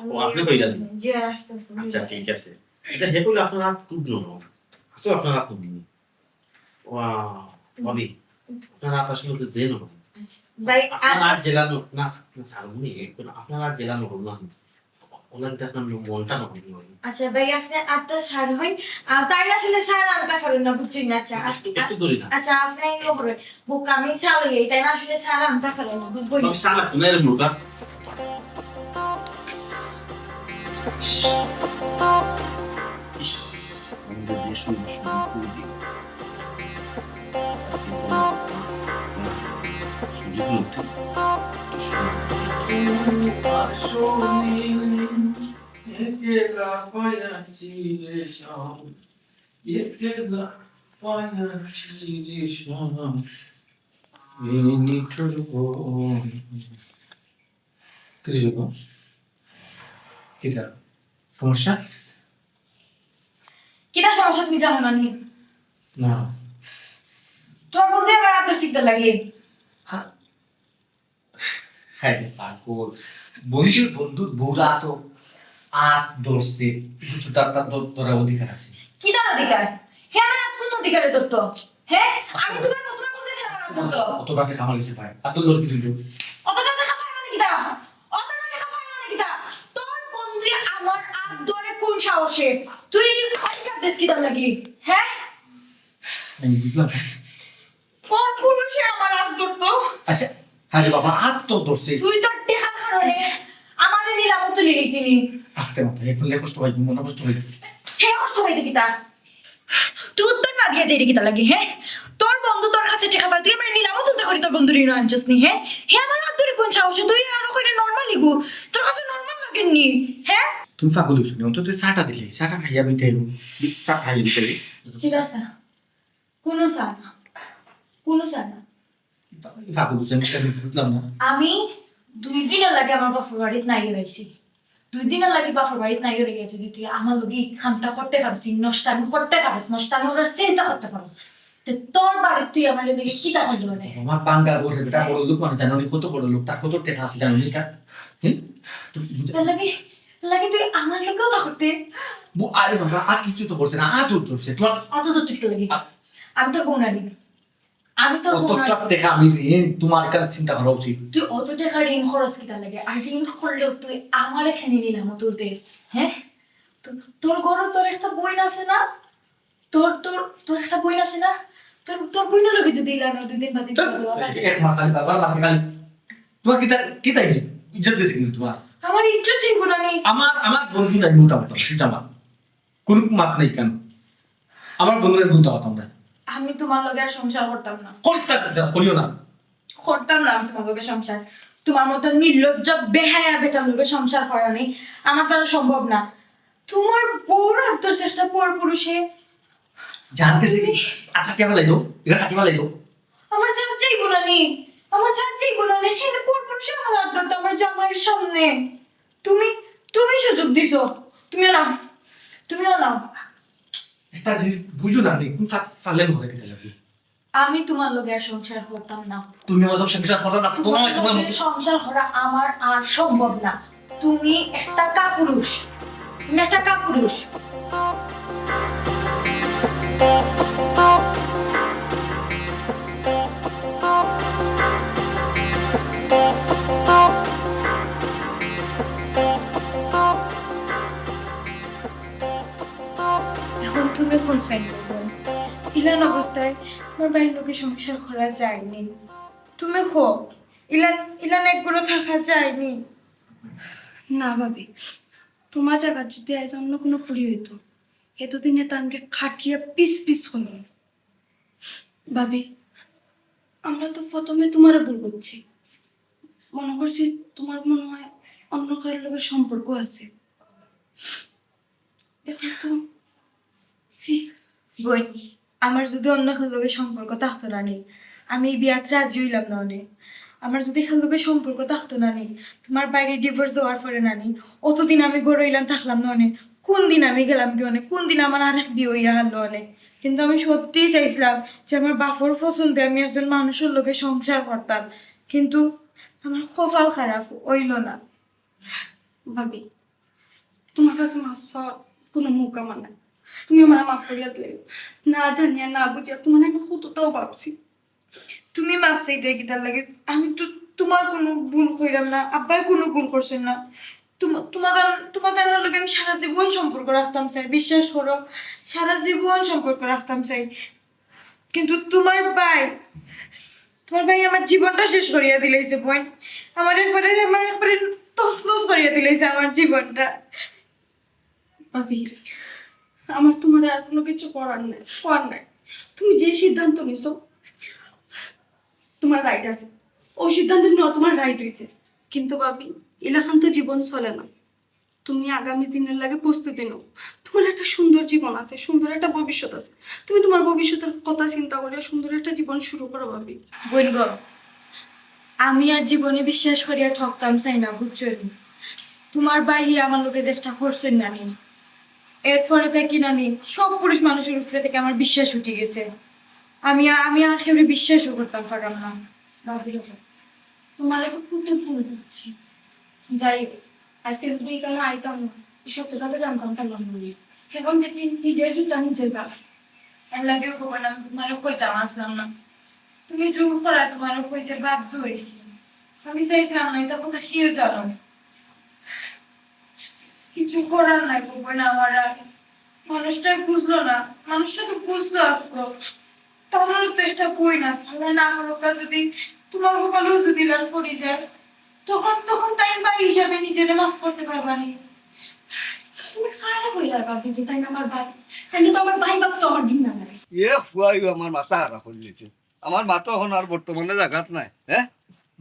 আমি ও, আপনি কইলেন? জি, আস্তে আস্তে আচ্ছা, দিবনে। ঠিক আছে। আচ্ছা, হে কইলো আপনার হাত খুব নরম। আসলে আপনার হাত খুব নরম। ওয়া, ভাবি, আপনার হাত আসলে তো যে নরম। আচ্ছা, ভাই, আপনার হাত আর জেলা নরম, না, না, স্যার, উনি এখন আপনার হাত জেলা নরম না। ওনার তো আপনার মনটা নরম নয়। আচ্ছা, ভাই, আপনি আটটা স্যার হই। আর তাই না আসলে স্যার আনতে পারেন না, বুঝছেন না? আচ্ছা, একটু, আপ-, একটু ধরি না। আচ্ছা, আপনি ইয়ে করেন। বুক আমি স্যার হই, তাই না আসলে স্যার আনতে পারেন না, বুঝবেন? আমি স্যার রাখবো না, এরকম লোক, আর। ইস, আমি তো যে সুযোগ সুযোগ করে দিই। আর কিন্তু আমার সুযোগ মতো তো সুযোগ। একলা পায়া চিরে সাম, একলা পায়া চিরে সাম, এই নিঠুর বন। কিতা হইল? কিতা? সমস্যা? কিতা সমস্যা তুমি জানো না নি? না। তোমার বন্ধু আমার আদর শিখতে লাগে। হ্যাঁ। হ্যাঁ রে পাগল, বয়সের বন্ধুর বউরা তো আত ধরছে, কিন্তু তার, তার ধ-, ধরার অধিকার আছে। কি তার অধিকার? হে আমার আত কোন অধিকারে ধরতো? হ্যাঁ? আমি তোমার, তোমার বন্ধু হে আমার আত ধরতো। অত রাতে কামাল এসে পায়, আর তো লড়কি তুই। অত রাতে কামাল মানে কিতা? অত রাতে কামাল মানে কিতা? তোর বন্ধু আমার আত ধরে কোন সাহসে? তুই অধিকার দেস কিতা লাগি? হ্যাঁ? আমি বুঝলাম। কোন পুরুষে আমার আত ধরতো? আচ্ছা, হ্যাঁ রে বাবা, আত তো ধরছে। তুই তোর টেকার কারণে আমারে নিলামো তুলি নিতিনি। আস্তে মাথা, এখন লে কষ্ট হয়, মনে কষ্ট হয়। হে কষ্ট হইতে কিতা? তুই উত্তর না দিয়া যাইরে কিতা লাগি, হ্যাঁ? তোর বন্ধু তোর কাছে টেকা পায়, তুই আমারে নিলামো তুলতে করি তোর বন্ধুরে ইনো আনছস নি, হ্যাঁ? হে আমার আত ধরে কোন সাহসে? তুই আরো কইরে নরমালি গো, তোর কাছে নরমাল লাগেনি, হ্যাঁ? তুমি পাগল হইছো নি? অন্তত চাটা দিলে, চাটা খাইয়া বিতাইবো। চা খাইয়া বিতাইবো। কিতা চা? কোনো চা না, কোনো চা না। পাগল হইছে, আমি কেন বুঝলাম না। আমি দুই দিনর লাগি আমার বাপর বাড়িত নাই রইছি। দুই দিনর লাগি বাপর বাড়িত নাই রইয়া যদি তুই আমার লগে এই কামটা করতে পারস, এই নষ্টামি করতে পারস, নষ্টামি করার চিন্তা করতে পারস, তে তোর বাড়িত তুই আমার লগে কিতা করলি মানে? আমার বাঙ্গা ঘরে বেটা বড় লোক মানে জানো নি কত বড় লোক, তার কত টেকা আছে জানো নি তার? হুম? তুমি বুঝ- তার লাগি, তার লাগি তুই আমার লগেও তা করতে? বু-, আরে বাবা, আর কিছু তো করছে না, আত ধরছে। তোমার আত ধরতে কিতা লাগি? আ- আমি তোর বউ না নি। আমি তোর বউ না। অতটা টেকা আমি ঋণ, তোমার কাছে চিন্তা করা উচিত। তুই অত টেকা ঋণ খরচ কিতা লাগে? আর ঋণ করলেও তুই আমারে খেলি নিলাম তুলতে, হ্যাঁ? তো-, তোর ঘরো তোর একটা বইন আছে না? তোর, তোর, তোর একটা বইন আছে না? তোর, তোর বইনর লগে যদি ইলা না দুই দিন বাদে বিয়া দেওয়া লাগে। এক মা খালি বাবা, বাবা খালি। তোমার কিতা, কিতা ইজ্জত? ইজ্জত গেছে কিন্তু তোমার। আমার ইজ্জত যাইব না নি? আমার, আমার বন্ধু নাই, বলতাম পারতাম, সেটা আমার। কোনো মাত নেই কেন? আমার বন্ধু নাই, বলতে পারতাম না। আমি তোমার লগে আর সংসার করতাম না। করিস না সংসার, করিও না। করতাম না আমি তোমার লগে সংসার। তোমার মতো নির্লজ্জ, বেহায়া বেটার লগে সংসার করা নেই, আমার দ্বারা সম্ভব না। তোমার বউর আত ধরছে একটা পর পুরুষে। জান গেছে কি? আচ্ছা, কে ফেলাইলো? এবার কাটি ফেলাইলো? আমার জান যাইবো না নি, আমার জান যাইবো না নি। এখানে পর পুরুষে আমার আত ধরতো আমার জামাইয়ের সামনে। তুমি, তুমি সুযোগ দিছো, তুমিও নাও, তুমিও নাও। একটা জিনিস বুঝো না নি, তুমি ফা-, ফালে মনে কেটে লাগবে। আমি তোমার লগে আর সংসার করতাম না। তুমি আমার লগে সংসার করো না, তোমার তোমার লগে সংসার করা আমার আর সম্ভব না। তুমি একটা কাপুরুষ, তুমি একটা কাপুরুষ। এখন তুমি কোন সাইড করবো? ইলান অবস্থায় তোমার ভাইর লগে সংসার করা যায়নি। তুমি কও, ইলান, ইলান এক ঘরো থাকা যায়নি। না ভাবি, তোমার জাগাত যদি আইজ অন্য কুনু ফুরি অইতো, এতদিনে তানরে কাটিয়া পিস পিস করলো। ভাবি, আমরা তো প্রথমে তোমারে ভুল বুঝছি, মনো করছি তোমার মনো হয় অন্য কারোর লগে সম্পর্ক আছে। এখন তো ছি। বইন, আমার যদি অন্য কেউর লগে সম্পর্ক থাকতো না নি, আমি এই বিয়াত রাজি অইলাম না অনে। আমার যদি কেউর লগে সম্পর্ক থাকতো না নি, তোমার ভাইরে ডিভোর্স দেওয়ার পরে না নি, অতদিন আমি ঘরো ইলান থাকলাম না অনে। কোন দিন আমি গেলাম গি অনে, কোন দিন আমার আরেক বিয়া অইয়া হারলো অনে। কিন্তু আমি সত্যিই চাইছিলাম যে আমার বাপর পছন্দে আমি একজন মানুষর লগে সংসার করতাম, কিন্তু আমার কপাল খারাপ, অইলো না। ভাবি, তোমার কাছে মাফ চাওয়ার কুনু মুখ আমার নাই। তুমি আমারে মাফ করিয়া দিলাইও। না জানিয়া, না বুঝিয়া তোমারে আমি কততাউ ভাবছি। তুমি মাফ চাইতায় কিতার লাগি? আমি তো তোমার কুনু ভুল কইরাম না, আব্বায় কুনু ভুল করছইন না। তোমা-, তোমার, তোমার তানর লগে আমি সারা জীবন সম্পর্ক রাখতাম চাই, বিশ্বাস করো, সারা জীবন সম্পর্ক রাখতাম চাই। কিন্তু তোমার ভাই, তোমার ভাই আমার জীবনটা শেষ করিয়া দিলাইছে বইন। আমার একবারে, আমার একবারে তছনছ করিয়া দিলাইছে আমার জীবনটা। ভাবি, আমার তোমার আর কুনু কিছু করার নাই, করার নাই। তুমি যে সিদ্ধান্ত নিছো, তোমার রাইট আছে, অউ সিদ্ধান্ত নেওয়া তোমার রাইট অইছে। কিন্তু ভাবি, ইলাখান তো জীবন চলে না। তুমি আগামী দিনর লাগি প্রস্তুতি নেও। তোমার একটা সুন্দর জীবন আছে, সুন্দর একটা ভবিষ্যৎ আছে। তুমি তোমার ভবিষ্যতের কথা চিন্তা করিয়া সুন্দর একটা জীবন শুরু করো ভাবি। বইন গো, আমি আর জীবনে বিশ্বাস করিয়া ঠকতাম চাই না, বুঝছো নি? তোমার ভাইয়ে আমার লগে যে একটা করছইন না নি, এরপরে থাকি না নি সব পুরুষ মানুষর উপরে থাকি আমার বিশ্বাস উঠি গেছে। আমি আ-, আমি আর কেউরে বিশ্বাসও করতাম পারলাম না। ভাবি, তোমারে তো ফুটে ফুল দিচ্ছি। যাই হোক, আজকে যদি এখানে আইতাম না, এই সত্যটা তো জানতাম পারলাম না। এখন দেখি নিজের জুতা নিজের বাপ। এর লাগেও গোপন আমি তোমারে কইতাম আসলাম না। তুমি জোর করা তোমারে কইতে বাধ্য অইছি। আমি চাইছিলাম না এটা কথা কেউ জানো। কিছু করার নাই, বলবো না আমার আর। মানুষটা বুঝলো না, মানুষটা তো বুঝলো আজকে। তাহলে তো একটা বই না, সামনে না হলো যদি তোমার কপালেও যদি লাল পড়ে যায়, তখন, তখন তাই ভাই হিসাবে নিজেরে মাফ করতে পারবা নি। তুমি খারাপ হয়ে যাবে, আপনি যে তাই না আমার ভাই, তাই না তো আমার ভাই বাপ তো আমার দিন না লাগে। এ ফুয়াইও আমার মাথা খারাপ হয়ে গেছে। আমার মা তো এখন আর বর্তমানে জাগাত নাই, হ্যাঁ?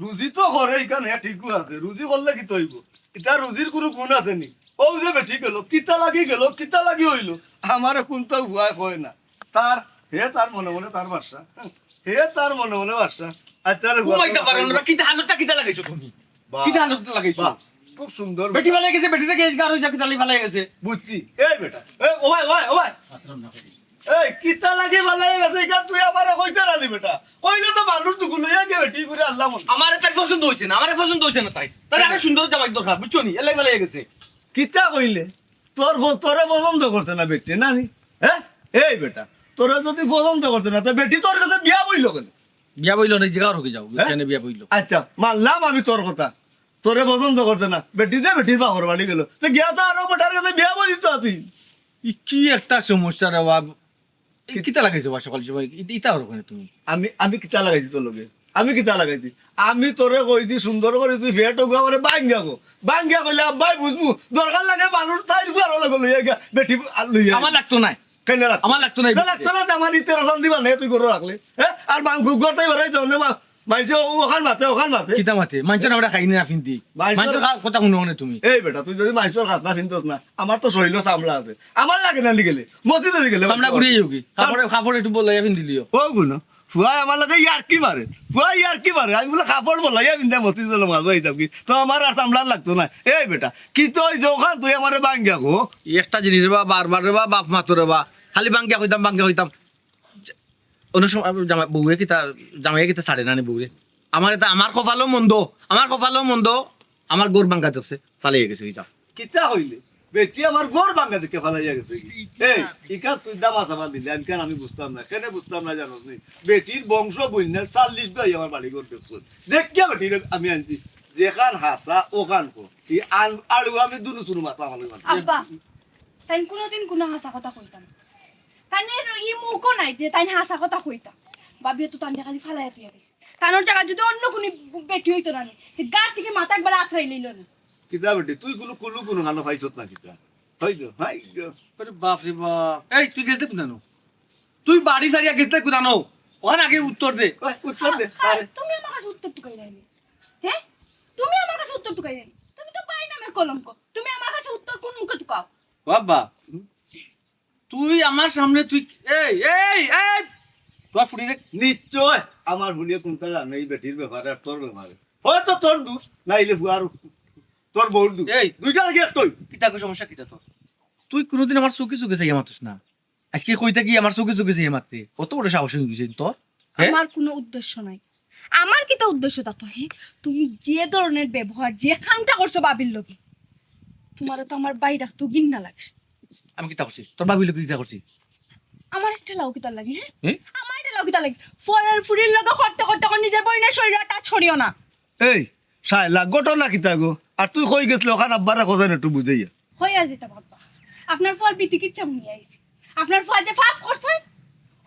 রুজি তো করে ইখান, হ্যাঁ, ঠিকও আছে। রুজি করলে কিতা অইবো? ইতা রুজির কুনু গুণ আছে নি? অউ যে বেটি গেল, কিতা লাগি গেল, কিতা লাগি অইলো? আমারে কুনতা হুয়ায় কয় না। তার, হে তার মনে মনে তার বাদশা। হে তার মনে মনে বাদশা। আচ্ছা রে, ঘুমাইতে পারো না, কিতা হালতটা কিতা লাগাইছো তুমি? বাহ। কিতা হালতটা লাগাইছো? বাহ, খুব সুন্দর। বেটি ফালাই গেছে, বেটিরে গেছে, আর ওই যা কিতা ফালাই গেছে। বুঝছি। এই বেটা, এই, ও ভাই, ও ভাই, ও ভাই। এই, কিতা লাগি ফালাই গেছে, ইখান তুই আমারে কইতে নানি বেটা। কইলে তো মানুষ দুগু লইয়া গিয়া বেটি করে আল্লাহ মনে। আমারে তার পছন্দ অইছে না, আমারে পছন্দ অইছে না তাই। তার আরো সুন্দর জামাই দরকার, বুঝছো নি? এলাই ফালাই গেছে। কিতা কইলে? তোর প-, তোরে পছন্দ করছে না বেটি, না নি? হ্যাঁ? এই বেটা, তোরে যদি পছন্দ করছে না, তে বেটি তোর কাছে বিয়া বইল কেনে? বিয়া বইল না, জিগাও রুকি যাও, হ্যাঁ? কেনে বিয়া বইল? আচ্ছা, মানলাম আমি তোর কথা। তোরে পছন্দ করছে না, বেটি যে বেটির বাপর বাড়ি গেল, তে গিয়া তো আরো বেটার কাছে বিয়া বইলি তো তুই। ই কি একটা সমস্যা রে বাপ। এই কিতা লাগাইছো বা সকাল সময়? ইতা, ইতা হলো কেনে তুমি? আমি, আমি কিতা লাগাইছি তোর লগে? আমি কিতা লাগাইছি? আমি তোরে কইছি সুন্দর করি তুই ফেট ওগু আমারে বাঙ্গিয়া গো। বাঙ্গিয়া কইলে আব্বাই বুঝমু। দরকার লাগে মানুষ তাই গু আরো লগে লইয়া গিয়া বেটি আর লইয়া। আমার লাগতো নাই। কেন লাগতো? আমার লাগতো নাই। না লাগতো না, তে আমার ইতে রসান দিবা না, তুই গরু রাখলে। হ্যাঁ? আর বাং-, গু-, গরুটাই বেড়াই যাও না, মা। মাইনষে অখান মাতে, অখান মাতে। কিতা মাতে? মাইনষর আমরা খাই না ফিন্দি। মাইনষর মাইনষর খা-, কথা হুনো না তুমি। এই বেটা, তুই যদি মাইনষর খাজনা ফিন্দস না, আমার তো শরীলো চামড়া আছে। আমার লাগে না নিগেলে, মসজিদে নিগেলে। চামড়া গুড়িয়ে যাও কি? কাপড়ে, কাপড় একটু বলাইয়া ফিন্দিলিও। ও গুনো, ফুয়ায় আমার লগে ইয়ার্কি মারে। ফুয়ায় ইয়ার্কি মারে। আমি বুলে কাপড় বলাইয়া ফিন্দা মসজিদে নামাজো আইতাম কি? তো আমার আর চামড়া লাগতো না। এই বেটা, কিতা অইছে অখান তুই আমারে ভাঙ্গিয়া কো। একটা জিনিস রে বা, বারবার রে বা, বাপ মাতো রে বা। খালি ভাঙ্গিয়া কইতাম, ভাঙ্গিয়া কইতাম। অনেক সময় আমার জামাই, বউয়ে কিতা, জামাইয়ে কিতা ছাড়ে না নি বউরে। আমার এটা, আমার কপালও মন্দ, আমার কপালও মন্দ, আমার ঘর ভাঙ্গা দেখছে, ফালাইয়া গেছে, কিতা? কিতা কইলে? বেটি আমার ঘর ভাঙ্গা দেখে ফালাইয়া গেছে। এই, ইখান তুই দামা চাপা দিলে, আমি কেন আমি বুঝতাম না, কেনে বুঝতাম না জানোস নি? বেটির বংশ বইন্যা চল্লিশ ভাই আমার বাড়ি ঘর দেখছস। দেখিয়া বেটিরে আমি আনছি, যেখান হাছা, অখান কো। ই আন-, আলু আমি দুনু চুনু মাথা আমার লগে মাথা। আব্বা, তাইন কুনুদিন কুনু হাছা কথা কইতা না। তাইন এর ই মুখও নাই যে তাইন হাছা কথা কইতা। ভাবিও তো তানরে খালি ফালাইয়া দিয়া গেছে। তানর জাগাত যদি অন্য কুনু বেটি অইতো না নি, তে গার থাকি মাথা একবার আতরাইলাইলো না। কিতা বেটি, তুই কুনু কুলু কুনু খানো পাইছত না কিতা? হই গো, হই গো। আরে বাপ রে বাপ। এই, তুই গেছলে কুনানো? তুই বাড়ি ছাড়িয়া গেছলে কুনানো? অখান আগে উত্তর দে। ওই, উত্তর দে, আ, আ, আরে। তুমি আমার কাছে উত্তর তুকাইরায় নি? হ্যাঁ? তুমি আমার কাছে উত্তর তুকাইরায় নি? তুমি তো ভাই নামের কলঙ্ক। তুমি আমার কাছে উত্তর কোন মুখে তুকাও? ও আব্বা, তুই আমার সামনে তুই, এই, এই, এই, তোর ফুড়ি রে। নিশ্চয় আমার ফুড়িয়ে কুনতা জানে ই বেটির ব্যাপারে আর তোর ব্যাপারে। হয়তো তোর দোষ, নাইলে ফুয়ার, তোর বউর দোষ। এই। দুইটা লাগি একটাই। কিতা কো সমস্যা কিতা তোর? তুই কুনুদিন আমার চউখে চউখে চাইয়া মাতস না। আইজকে কই থাকি আমার চউখে চউখে চাইয়া মাতরে? অত বড় সাহস অই গেছে তোর? হ্যাঁ? আমার কুনু উদ্দেশ্য নাই। আমার কিতা উদ্দেশ্য তা তো, হ্যাঁ? তুমি যে ধরনের ব্যবহার, যে কামটা করছো ভাবির লগে, তুমারে তো আমার ভাই ডাকতেও ঘিন্না লাগে। আমি কিতা করছি? তোর ভাবির লগে কিতা করছি? আমারে ঠেলাও কিতার লাগি, হ্যাঁ? হ্যাঁ? আমারে ঠেলাও কিতার লাগি? পরের ফুড়ির লগে করতে করতে এখন নিজের বইনের শরীরে touch করিও না। এই, শায়লা, ঘটনা কিতা গো? আর তুই কই গেছলে অখান আব্বারে কইছস না একটু বুঝাইয়া? কইয়া যেতাম আব্বা। আপনার ফুয়ার বিতিকিচ্ছা হুনিয়া আইছি। আপনার ফুয়া যে পাপ করছে,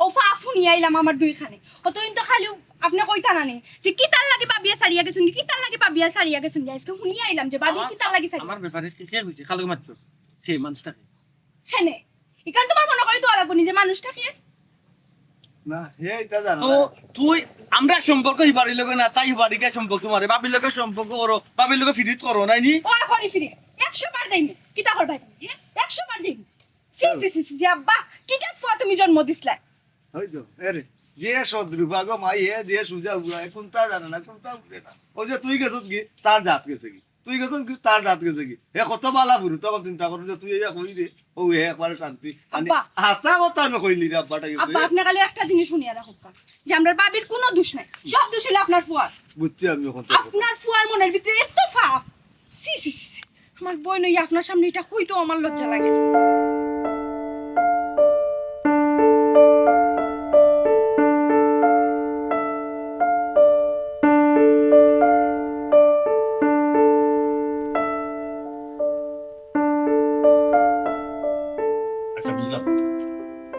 ও পাপ হুনিয়া আইলাম আমার দুই কানে। অতদিন তো খালি আপনে কইতা না নি যে কিতার লাগি ভাবিয়ে ছাড়িয়া গেছইন গি, কিতার লাগি ভাবিয়ে ছাড়িয়া গেছইন গি। আইজকে হুনিয়া আইলাম যে ভাবিয়ে আমার, কিতার লাগি ছাড়িয়া আমার গেছইন। ব্যাপারে কে, কে কইছে? কালো মারছো? কে মানুষটা কে? কেনে? ইখান তুমার মনো করি দেওয়া লাগবো নি যে মানুষটা কে? না, হে ইতা জানে তো না। তুই, আমরার সম্পর্ক হি বাড়ির লগে না, তাই হি বাড়ি গিয়া সম্পর্ক মারে, ভাবির লগে সম্পর্ক করো, ভাবির লগে ফিরিত করো, নায় নি? ও করি ফিরি, একশো বার যাইমু। কিতা করবায় তুমি, হ্যাঁ? একশো বার যাইমু। ছি, ছি, ছি, ছি, ছি, আব্বা, কি জাত ফুয়া তুমি জন্ম দিছলায়? ওই তো, এরে, যে সদ্রূপা গো মাই, হে যে সুজা বুয়া, হে কুনতা জানে না, কুনতা বুঝে না। ওই যে তুই গেছত গি, তার জাত গেছে গি। তুই গেছত গি, তার জাত গেছে গি। হে কত বালা ফুরু, তখন চিন্তা করো যে তুই ইয়া কইরে, ও হে একবারে শান্তি। আব্বা। হাছা কথা না কইলি রে আব্বাটা গেছে। আব্বা, আপনে খালি একটা জিনিস হুনিয়া রাখউক্কা, যে আমরার ভাবির কুনু দোষ নাই, সব দোষ অইলো আপনার ফুয়ার। বুঝছি আমি অখন তোর কথা। আপনার ফুয়ার মনের ভিতরে এত পাপ। ছি, ছি, ছি, ছি। আমার বইন অইয়া আপনার সামনে ইটা কইতেও আমার লজ্জা লাগে। আচ্ছা, বুঝলাম।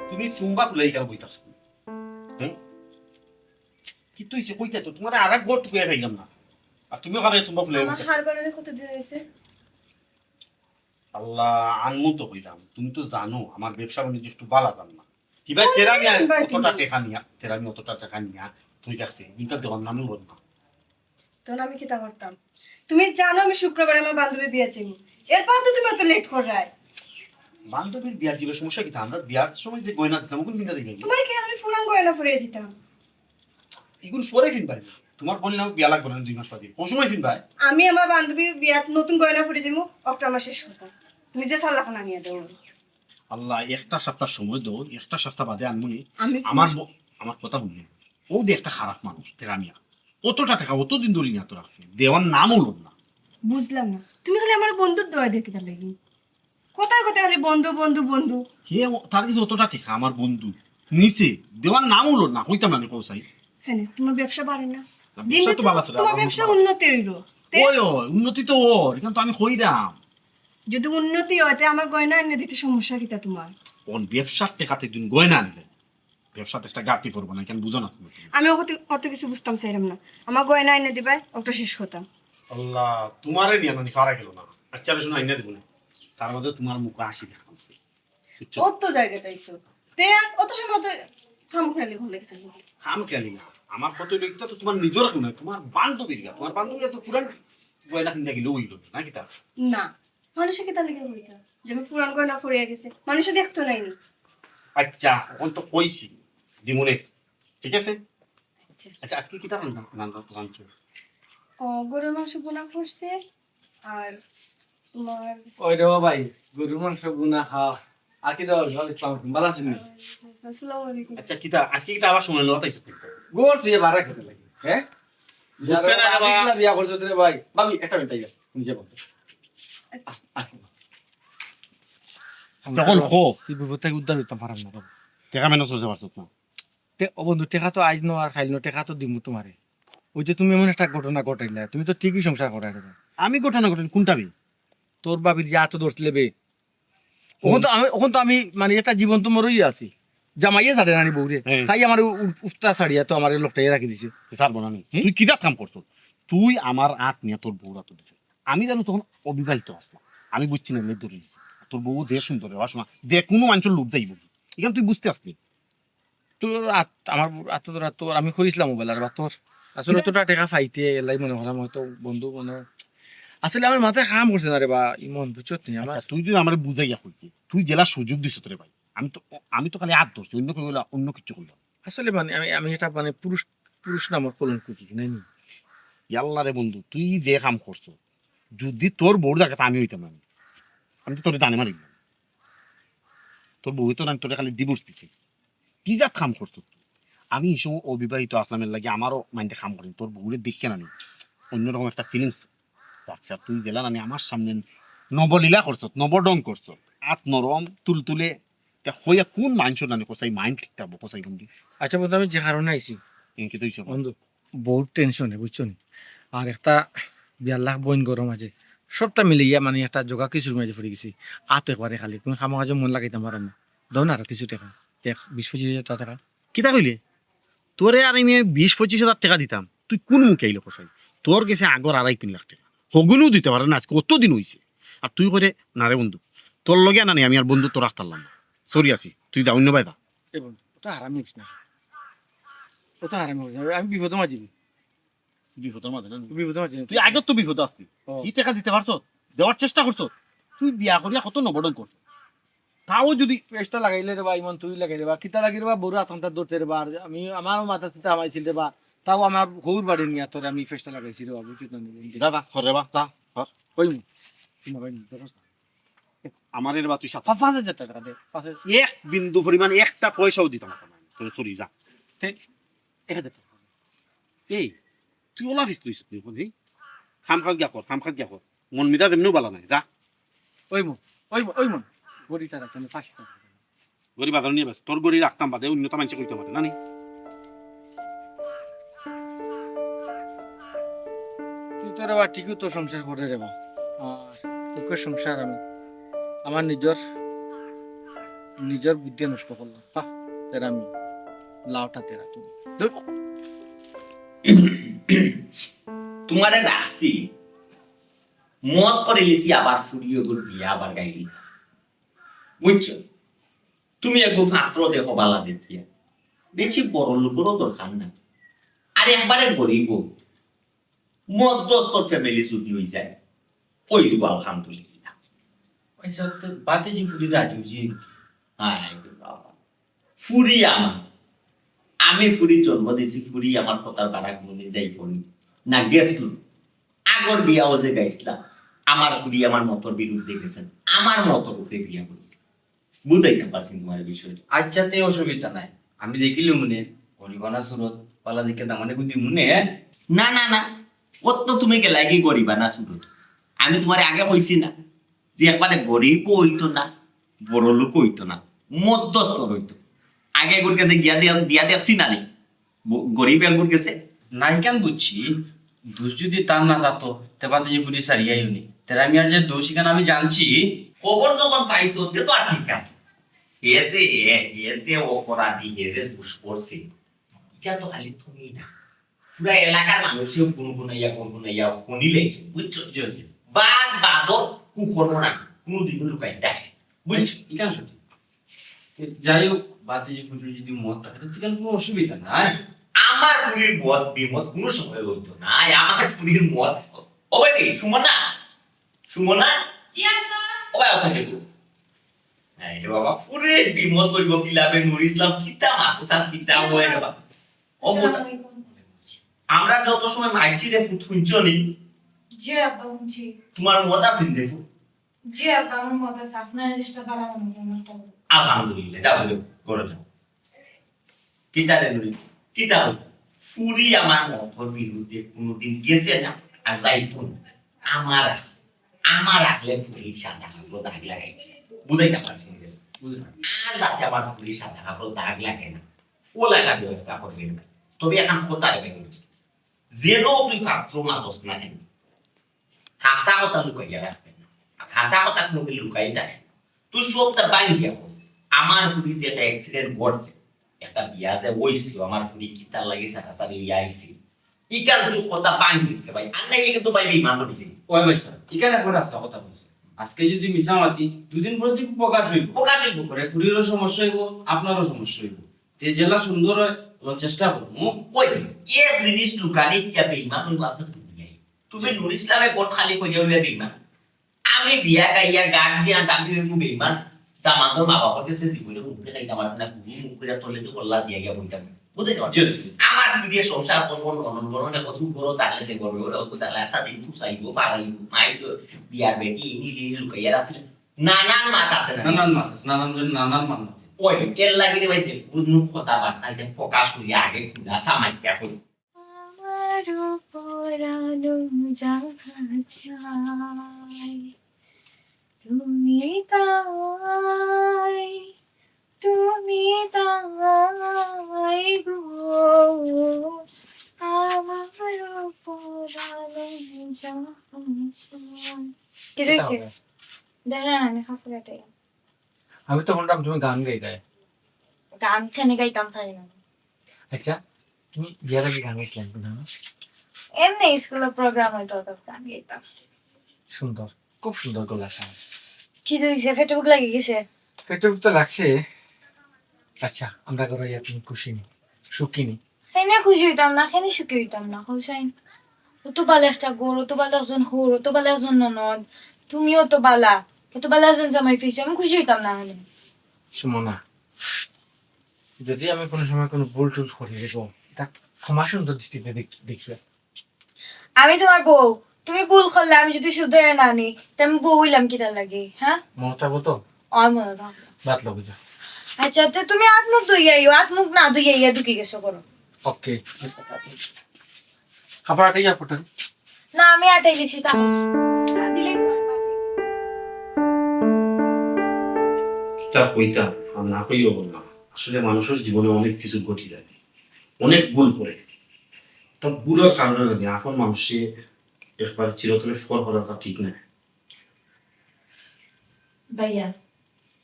তুমি তুম্বা ফুলাই কেনে বইতাছো? হুম? কিতা অইছে কইতায় তো? তুমারে আরাক ঘর তুকাইয়া পাইলাম না। আর তুমিও খাবে তুম্বা ফুলাই আমার বইতাছো। হার বানানি কতদিন অইছে? আল্লাহ, আনমু তো কইলাম। তুমি তো জানো, আমার ব্যবসা বাণিজ্য একটু বালা যার না। কিবা কোন তেরা দিন মিয়া আনবায় অতটা তুমি? টেকা নিয়া, তেরা মিয়া অতটা টেকা নিয়া, তুই কাছে, কিন্তু দেওয়ার নামে বল না। তখন আমি কিতা করতাম? তুমি জানো আমি শুক্রবারে আমার বান্ধবীর বিয়াত যাইমু। এরপর তো তুমি অত late কররায়। বান্ধবীর বিয়াত যাইবার সমস্যা কিতা? আমরা বিয়ার সময় যে গয়না দিছলাম, অগুন কিনতা দিলাম। তুমারে কি আমি পুরান গয়না পরিয়া দিতাম? ইগুন পরে ফিনবায়। তুমার বইনর বিয়া লাগবো না দুই মাস বাদে। কোন সময় ফিনবায়? আমি আমার বান্ধবীর বিয়াত নতুন গয়না পরিয়া যাইমু, অক্টো আমার শেষ কথা। তুমি যে সাল্লাখান আনিয়া দেও। আল্লাহ, একটা সপ্তাহ সময় দেও, একটা সপ্তাহ বাদে আনমু নি। আমি আমার ব-, আমার কথা হুনো। ও যে একটা খারাপ মানুষ, তেরা মিয়া। অতটা টেকা অতদিন ধরি নিয়া তো রাখছে, দেওয়ার নামও লয় না। বুঝলাম না, তুমি খালি আমার বন্ধুর দোয়া দেখি তার লাগি। কথায় কথায় খালি বন্ধু, বন্ধু, বন্ধু। হে ও-, তার কাছে অতটা টেকা আমার বন্ধু নিছে, দেওয়ার নামও লয় না, কইতাম না নি কও চাই। কেনে, তুমার ব্যবসা বাড়ে না? না, দিন ব্যবসা দিন তো তো বালা চলে, তুমার আলহামদুলিল্লাহ। ব্যবসা উন্নতি অইলো। তে ওই, ওই, উন্নতি তো অর, ইখান তো আমি কইরাম। যদি উন্নতি অয়, তে আমার গয়না আনিয়া দিতে সমস্যা কিতা তুমার? অখন ব্যবসার টেকাতে তুমি গয়না আনলে, ব্যবসাত একটা ঘাটতি পড়বো না, ইখান বুঝো না তুমি। আমি অত, অত কিছু বুঝতাম চাইরাম না। আমার গয়না আনিয়া দিবায়, অক্টো শেষ কথা। আল্লাহ, তুমারে নিয়া নানি পারা গেল না। আচ্ছা রে, শোনো, আনিয়া দিমু নে। তার বাদে তুমার মুখো হাসি দেখতাম। বুঝছো? অত জাগাত আইছো। তে অত সময় তো খামখেয়ালি করলে কিতা অইবো? খামখেয়ালি না। আমার কথা অইলো, ইটা তো তুমার নিজর কেউ নায়, তুমার বান্ধবীর গা। তুমার বান্ধবীর গা তো পুরান গয়না কিনা গেলে অইলো না, কিতা? না, মানুষে কিতা লাগি অইতা? যে আমি পুরান গয়না পরিয়া গেছি, মানুষে দেখতো নাইনি। আচ্ছা, অখন তো কইছি, দিমুনে, ঠিক আছে? আচ্ছা। আচ্ছা, আজকে কিতা রান্ধা, রান্ধা, রান্ধছো? ও, গরুর মাংস ভুনা করছে, আর তুমার ওই রে ভাই, গরুর মাংস ভুনা খাও। আর কিতা, ওয়ালাইকুম আসসালাম, ভালা আছইন নি? আসসালামু আলাইকুম। আচ্ছা, কিতা, আজকে কিতা আবার সময় লওয়া তাইছো? গরু তুই বারা খেতে লাগে, হ্যাঁ? বুঝতে না রে বা। বিয়া করছো রে ভাই। ভাবি, একটা মিনিট আইবা, নিজে বলতে। আস-, আস-, যখন খো। তুই বিপদ থাকি উদ্ধার অইতাম পারতাম না রে। টেকা manage করতে পারছত না। তে, ও বন্ধু, টেকা তো আইজ নয় আর কাইল নয়, টেকা তো দিমু তুমারে। ওই যে তুমি এমন একটা ঘটনা ঘটাইলা, তুমি তো ঠিকই সংসার করায় রে ভাই। আমি ঘটনা ঘটাই, কোনটা বে? তোর ভাবির যে আতো ধরছিলে বে। অখন তো আমি, অখন তো আমি মানে এটা জীবন্ত মরই আছি। জামাইয়ে ছাড়ে না নি বউরে। হ্যাঁ। তাই আমার উ-, উ-, উস্তা ছাড়িয়া তো আমার লকটাইয়া রাখি দিছে। ছাড়বো না নি। হুম? তুই কিতা কাম করছস? তুই আমার আত নিয়া তোর বউর আতো দিছস। আমি জানো তখন অবিবাহিত আছলাম। আমি বুঝছি না, এমনি ধরে নিছি। তোর বউ যে সুন্দর রে, বাসনা, যে কুনু মানষর লোভ যাইবো। ইখান তুই বুঝতে আছলি। তোর আত-, আমার আতো ধরা তোর, আমি কইছিলাম মোবাইল আর বা তোর। আসলে কিতা? অতটা টেকা পাইতে, এলাই মনে করাম হয়তো বন্ধু মনে হয়। আসলে আমার মাথায় কাম করছে না রে বা, ইমন, বুঝছত নি? আমার আচ্ছা, তুই যদি আমারে বুঝাইয়া কইতে, তুই যেলা সুযোগ দিছত রে ভাই, আমি তো, আমি তো খালি আত ধরছি, অন্য কেউ অইলে অন্য কিছু কইলাম। আসলে মানে আমি, আমি এটা মানে পুরুষ, পুরুষ নামর কলঙ্ক কি, নাই নি? ইয়াল্লা রে বন্ধু, তুই যে কাম করছস, যদি তোর বউর জাগাত আমি অইতাম না, আমি তো তোরে জানে মারি দিলাম। তোর বউয়ে তো আমি তোরে খালি divorce দিছি। কি জাত কাম করছস তুই? আমি এই সময় অবিবাহিত আছলাম, এর লাগি আমারও মাইন্ডে কাম করে। তোর বউরে দেখে না নি, অন্যরকম একটা feelings জাগছে। আর তুই যেলা না নি আমার সামনে নবলীলা করছস, নবঢং করছস, আত নরম, তুলতুলে, তা হইয়া কোন মানষর নানি কসাই মাইন্ড ঠিক থাকবো, কসাই বন্ধু? আচ্ছা বন্ধু, আমি যে কারণে আইছি। হুম, কিতা অইছে? বন্ধু, বহুত টেনশনে, বুঝছো নি? আর একটা বিয়ার লাখ বইন গরম আছে, সবটা মিলিয়া মানে একটা জগা কিছুর মাঝে পড়ি গেছি। আত একবারে খালি, কুনু কামো কাজে মন লাগাইতাম পারলাম না। দাও না আরো কিছু টেকা, এক বিশ পঁচিশ হাজার টেকা। কিতা কইলে? তোরে আর আমি বিশ পঁচিশ হাজার টেকা দিতাম, তুই কোন মুখে আইলে কসাই? তোর গেছে আগর আড়াই তিন লাখ টেকা, হগুনও দিতে পারে না, আজকে অত দিন অইছে। আর তুই কইরে, "না রে বন্ধু, তোর লগে না নি, আমি আর বন্ধুত্ব রাখতাম না, সরি আছি, তুই যা, অন্য বায় যা।" এ বন্ধু, অত হারামি অইস না, অত হারামি অইস না, আমি বিপদর মাঝে নি। বিপদর মাঝে না নি? বিপদর মাঝে নি। তুই আগে তো বিপদ আছলি। ও। কি টেকা দিতে পারছস? দেওয়ার চেষ্টা করছস। তুই বিয়া করিয়া কত নবঢং করছস। তাও যদি ফেসটা লাগাইলে রে বা, ইমন তুই লাগাই রে বা, কিতা লাগি রে বা, বড় আতঙ্কটা ধরতে রে বা, আর আমি, আমারও মাথা চিন্তা হামাইছিল রে বা, তাও আমার হউর বাড়ি নিয়া তোরে আমি ফেসটা লাগাইছি রে বা, বুঝছিস না নি? যা, যা, কর রে বা, যা, কর। কই মু? শুনো ভাই, দেখোস না। আমার এর বা তুই সাফা পাঁচ হাজার টেকা দে, পাঁচ হাজার। এক বিন্দু পরিমাণ একটা পয়সাও দিতাম না, তোরে সরি যা। তে, এক হাজার টেকা। এই, তুই ওলা ফিস তুই তুই কোন, এই? কাম কাজ গিয়া কর, কাম কাজ গিয়া কর। মন মিজাজ এমনেও বালা নাই, যা। ওই মন, ওই মন, ওই মন। গড়িটা রাখ, আমি পাঁচশো টাকা। গড়ি বাজারো নিয়া বেচ, তোর গড়ি রাখতাম বাদে, অন্যতা মানষে কইতো পারে না নি? তুই তো রে বা ঠিকই তো সংসার করে রে বা। আর তোকে সংসার আমি আমার নিজর, নিজর বুদ্ধি নষ্ট করলাম। বাহ, তেরা আমি লাউটা তেরা তুমি। ধুর। তোমারে ডাকছি, মদ করিলিছি, আবার ফুরিয়ে গেল বিয়া আবার গাইলি। বুঝছো? তুমি এগু পাত্র দেখো বালা দেখিয়া, বেশি বড় লোকেরও দরকার নাই, আর একবারে গরিব, মধ্যস্থর ফ্যামিলি যদি হই যায়, ওই যুগ আলহামদুলিল্লাহ। ওই সব তো বাতিজি ফুরি রাজি হইছি। হায় রে বাবা, ফুরি আমার, আমি ফুরি জন্ম দিছি, ফুরি আমার কথার বারাক মনে যাই করি না গেছিল। আগর বিয়াও যে গাইছিলাম, আমার ফুরি আমার মতর বিরুদ্ধে গেছেন, আমার মতর উপরে বিয়া করেছে। বুঝাইতাম পারছি তোমার এই বিষয়টা। আচ্ছা, তে অসুবিধা নাই, আমি দেখিলু মনে, গরিবানা সুরত, পালা দেখে দামানে গুদি মনে। না, না, না, অত তুমি গেলায় কি গরিবানা সুরত? আমি তোমারে আগে কইছি না যে একবারে গরিবও হইতো না, বড় লোকও হইতো না, মধ্যস্থ হইতো। আগে এগুর গেছে গিয়া দিয়া, দিয়া দেখছি না নি? ব-, গরিব এগুর গেছে। নাইকান বুঝছি, দোষ যদি তার না থাকতো, তে বাতিজি ফুরি সারিয়াই উনি। তেরা মিয়ার যে দোষ, এখানে আমি জানছি। খবর যখন পাইছো, তে তো আর ঠিক আছে। হে যে, হে যে অপরাধী, হে যে দোষ করছে, এটা তো খালি তুমি না। পুরা এলাকার মানুষেও গুনগুনাইয়া, গুনগুনাইয়া হুনিলাইছে, বুঝছো? জি, জি। বাদ বাদর কুকর্ম না, কোনোদিনও লুকাইতে থাকে, বুঝছো? এখানে সত্যি। যাই হোক, বাতিজি ফুরি যদি মদ থাকে, তো এখানে কোনো অসুবিধা নাই। আমার ফুরির মত বিমত কোনো সময় হইতো না। আয়, আমার ফুরির মত। ও বেটি, সুমনা, সুমনা। জি আব্বা। ও ভাই, ওখানে দেখো। এই রে বাবা, ফুরির বিমত হইব কি লাভে? নুর ইসলাম কিতা মাতুস আর কিতা জি আব্বা। হয় রে বাবা? ও আসসালামু আলাইকুম। আমরা যত সময় মাইছি রে ফুত, শুনছো নি? জি আব্বা, শুনছি। তোমার মত আছে রে ফুত? জি আব্বা, আমার মত আছে। আপনার চেষ্টা বাড়ানো মনে হয়। আলহামদুলিল্লাহ, যাও, যাও, ঘরে যাও। কিতা রে নুরি? কিতা হইছে? ফুরি আমার মতর বিরুদ্ধে কোনোদিন গেছে না, আর যাইতো না। আমার আখলে, আমার আখলে ফুরির সাদা কাপড় দাগ লাগাইছে। বুঝাইতাম পারছি না। আর যাতে আমার ফুরির সাদা কাপড় দাগ লাগে না, ওলা একটা ব্যবস্থা করবে না। তবে এখন কথা রে বেগুন, যেন তুই পাত্র মাতস না কেন, হাছা কথা লুকাইয়া রাখবে না। আর হাছা কথা কোনোদিন লুকাই থাকে না। তুই সবটা বাইঙ্গিয়া কস। আমার ফুরি যে একটা accident ঘটছে, একটা বিয়া যে হইছিল, আমার ফুরি কিতার লাগি সারাসারি হইয়া আইছিল। ইকান তুই কথা বাইঙ্গিছে ভাই, আর নাইলে কিন্তু ভাই বেইমান হইছে। ওই ভাই সাহেব, ইকান একবার হাছা কথা বলছে। আজকে যদি মিছা মাতি, দুদিন পরে যদি প্রকাশ হইব। প্রকাশ হইব। পরে ফুরিরও সমস্যা হইব, আপনারও সমস্যা হইব। তে যেলা সুন্দর হয়, ওলা চেষ্টা করবো। ওই, এ জিনিস লুকানি কিয়া বেইমান হইব আস্তে দুনিয়ায়। তুমি নুর ইসলামে ভোট খালি করিয়া হইয়া বেইমান। আমি বিয়া গাইয়া গার্জিয়ান, আমি হইব বেইমান। দামান্দর মা বাবার কাছে জীবনে মুখ দেখাইতাম পারবো না, গুরু মুখ করে তলে তো কল্লা দিয়া গিয়া বইতাম। বুঝতে পারছো? জি, জি। আমার বিয়ে সংসার করবো, ননদ বড় না, কত বড় তাহলে যে করবে, ওরা কত তাহলে আসা দিন খুব চাইবো, পারাইবো, মাইবো, বিয়ার বেটি, ইনি সেই লুকাইয়া আছে। নানান মাত আছে না? নানান মাত আছে, নানান জন, নানান মাত আছে। ওই, এর লাগি রে ভাই, যে কোনো কথাবার্তা যে প্রকাশ করি আগে খুলাসা মাইকা করি। আমারও পরানো যাহা চাই, তুমি তাই, তুমি তাই গো। আমারও পরানো যাহা চাই। কি কিতা হইছে? হবে? দাঁড়া, আমি কাপড় কাটাই। আমি তো শুনলাম তুমি গান গাইতায়। গান কেনে গাইতাম পারি না। আচ্ছা, তুমি বিয়ার আগে গান গাইছিলে না? এমনি স্কুলে প্রোগ্রাম হইতো, তখন গান গাইতাম। সুন্দর, খুব সুন্দর গলা। কি হইছে? পেটে ভুক লাগি গেছে? পেটে ভুক তো লাগছে। আচ্ছা, আমরা ঘরে যাই, তুমি খুশি নি, সুখী নি? কেনে খুশি হইতাম না, কেনে সুখী হইতাম না, হোসাইন? অত ভালা একটা ঘর, অত ভালা একজন হউর, অত ভালা একজন ননদ, তুমিও তো ভালা, অত ভালা একজন জামাই পাইছি, আমি খুশি হইতাম না কেনে? সুমনা, যদি আমি কোনো সময় কোনো ভুল টুল করি দেখো, এটা ক্ষমা সুন্দর দৃষ্টিতে দেখ-, দেখিও। আমি তোমার বউ, তুমি ভুল করলে আমি যদি শুধরে না নি, তে আমি বউ হইলাম কিতার লাগি, হ্যাঁ? মনে থাকবো তো? আর মনে থাকবো। ভাত লগে যাও। আচ্ছা, তো তুমি হাত মুখ ধুইয়া আইও, হাত মুখ না ধুইয়া আইয়া ঢুকি গেছো করো। ওকে। খাবার আটাই যা ফটো। না, আমি আটাই দিছি, তা দিলে কিতা কইতাম, আর না কইও বললাম। আসলে মানুষের জীবনে অনেক কিছু ঘটি যায়, অনেক ভুল করে। তা ভুলের কারণে লাগে আপন মানুষে একবার চিরতরে ফর করাটা ঠিক না। ভাইয়া,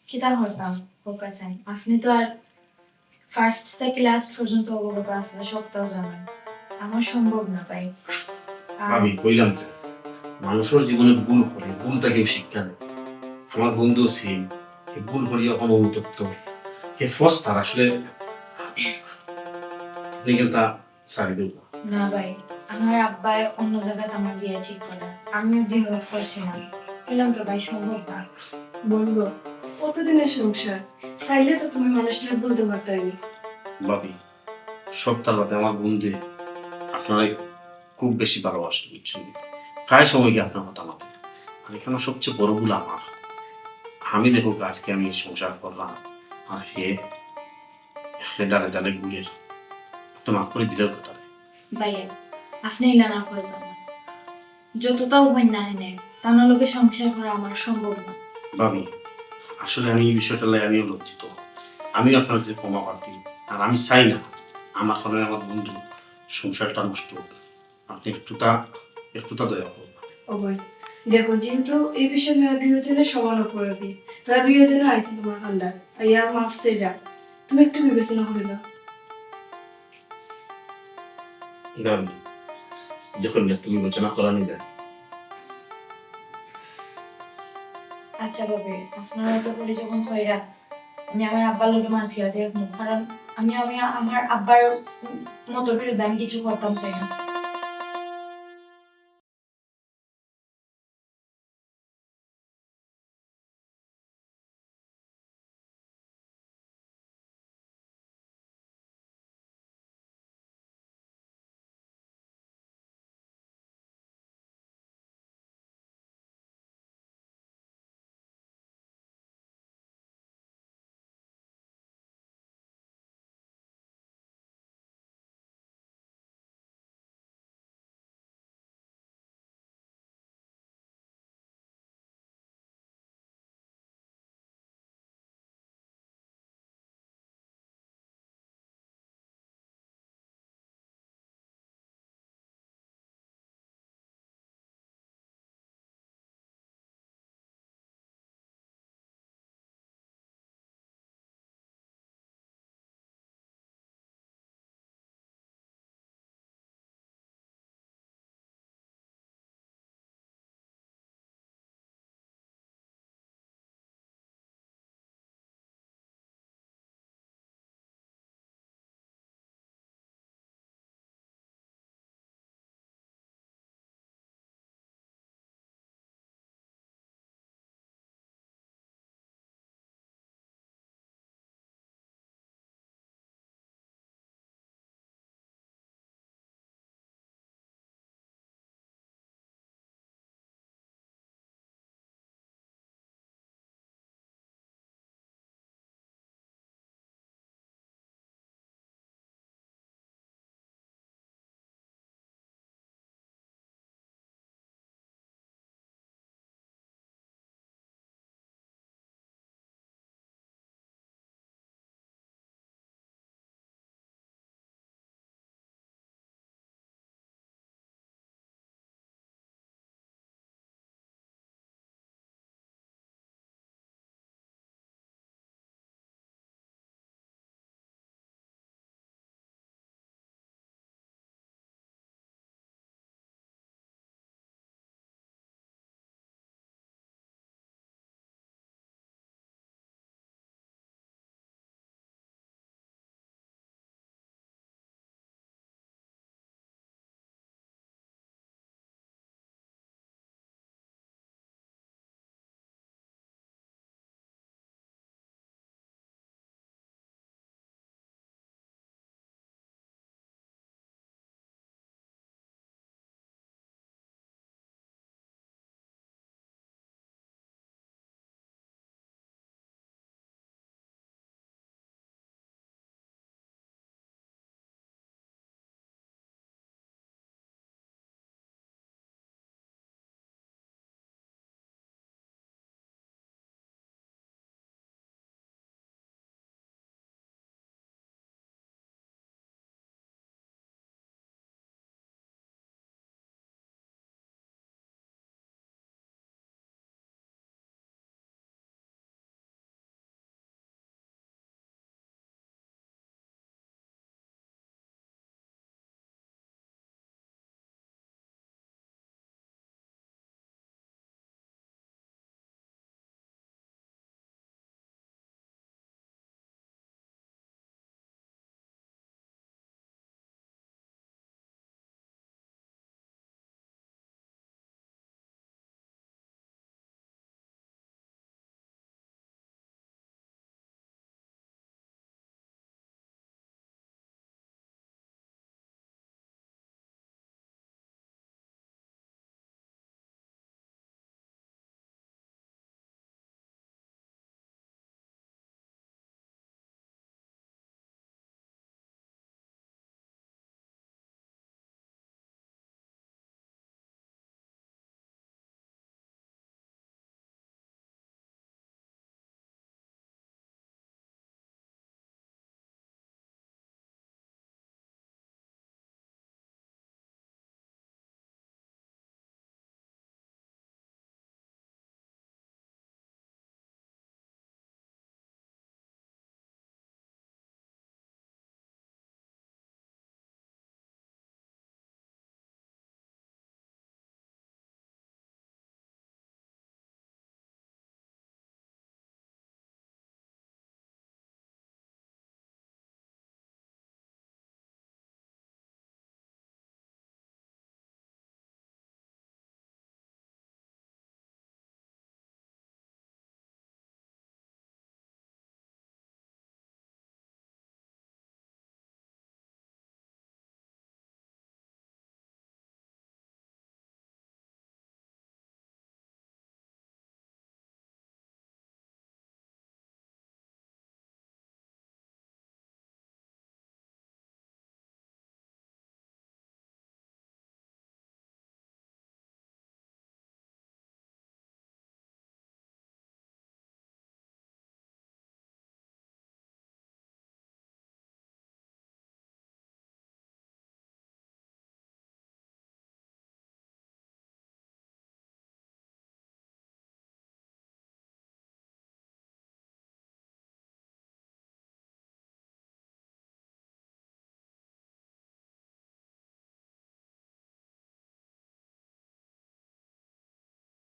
কিতা করতাম, হোক আছে। আপনি তো আর ফার্স্ট থেকে লাস্ট পর্যন্ত অবগত আছেন, সবটাও জানেন। আমার সম্ভব না, ভাই। আর আমি কইলাম তো, মানুষের জীবনে ভুল করে, ভুল থাকেও শিক্ষা নেয়। আমার বন্ধু সেম, হে ভুল করিয়া এখন অনুতপ্ত। হে ফস তার আসলে আপনি কিন্তু তা ছাড়ি দেব। না ভাই, আমার আব্বায় অন্য জায়গাত আমার বিয়া ঠিক করে। আমিও দ্বিমত করছি না। কইলাম তো ভাই, সম্ভব না। বলবো, কতদিনের সংসার? চাইলে তো তুমি মানুষটারে ভুলতে পারতায় নি। ভাবি, সব তালাতে আমার বন্ধু আপনারে খুব বেশি ভালোবাসে, বুঝছেন? প্রায় সময় গিয়ে আপনার কথা মাতে। আর এখানে সবচেয়ে বড় ভুল আমার। আমি দেখো আজকে আমি সংসার করলাম, আর হে, হে ডালে ডালে ঘুরে। আপনি মাফ করে দিলেও কথা। ভাইয়া, আপনি ইলা না করবেন না। যতটাও হইন না হেনে, তার লগে সংসার করা আমার সম্ভব না। ভাবি, আসলে আমি এই বিষয়টা লইয়া আমিও লজ্জিত। আমিও আপনার কাছে ক্ষমা প্রার্থী। আর আমি চাই না আমার কারণে আমার বন্ধু সংসারটা নষ্ট হোক। আপনি একটুটা, একটুটা দয়া করুন। ও ভাই, দেখো, যেহেতু এই বিষয়ে আমরা দুইজনে সমান অপরাধী, তারা দুইজনে আইছে তোমার কান্দাত, আইয়া মাফ চাইরা, তুমি একটু বিবেচনা করে দাও। না, দেখুন না, তুমি বিবেচনা করা নিবে। আচ্ছা ভাবি, আপনারা তো করি যখন কইরা, আমি আমার আব্বার লগে মাতিয়া দেখমু, কারণ আমি আমি আমার আব্বার মতর বিরুদ্ধে আমি কিছু করতাম চাই না।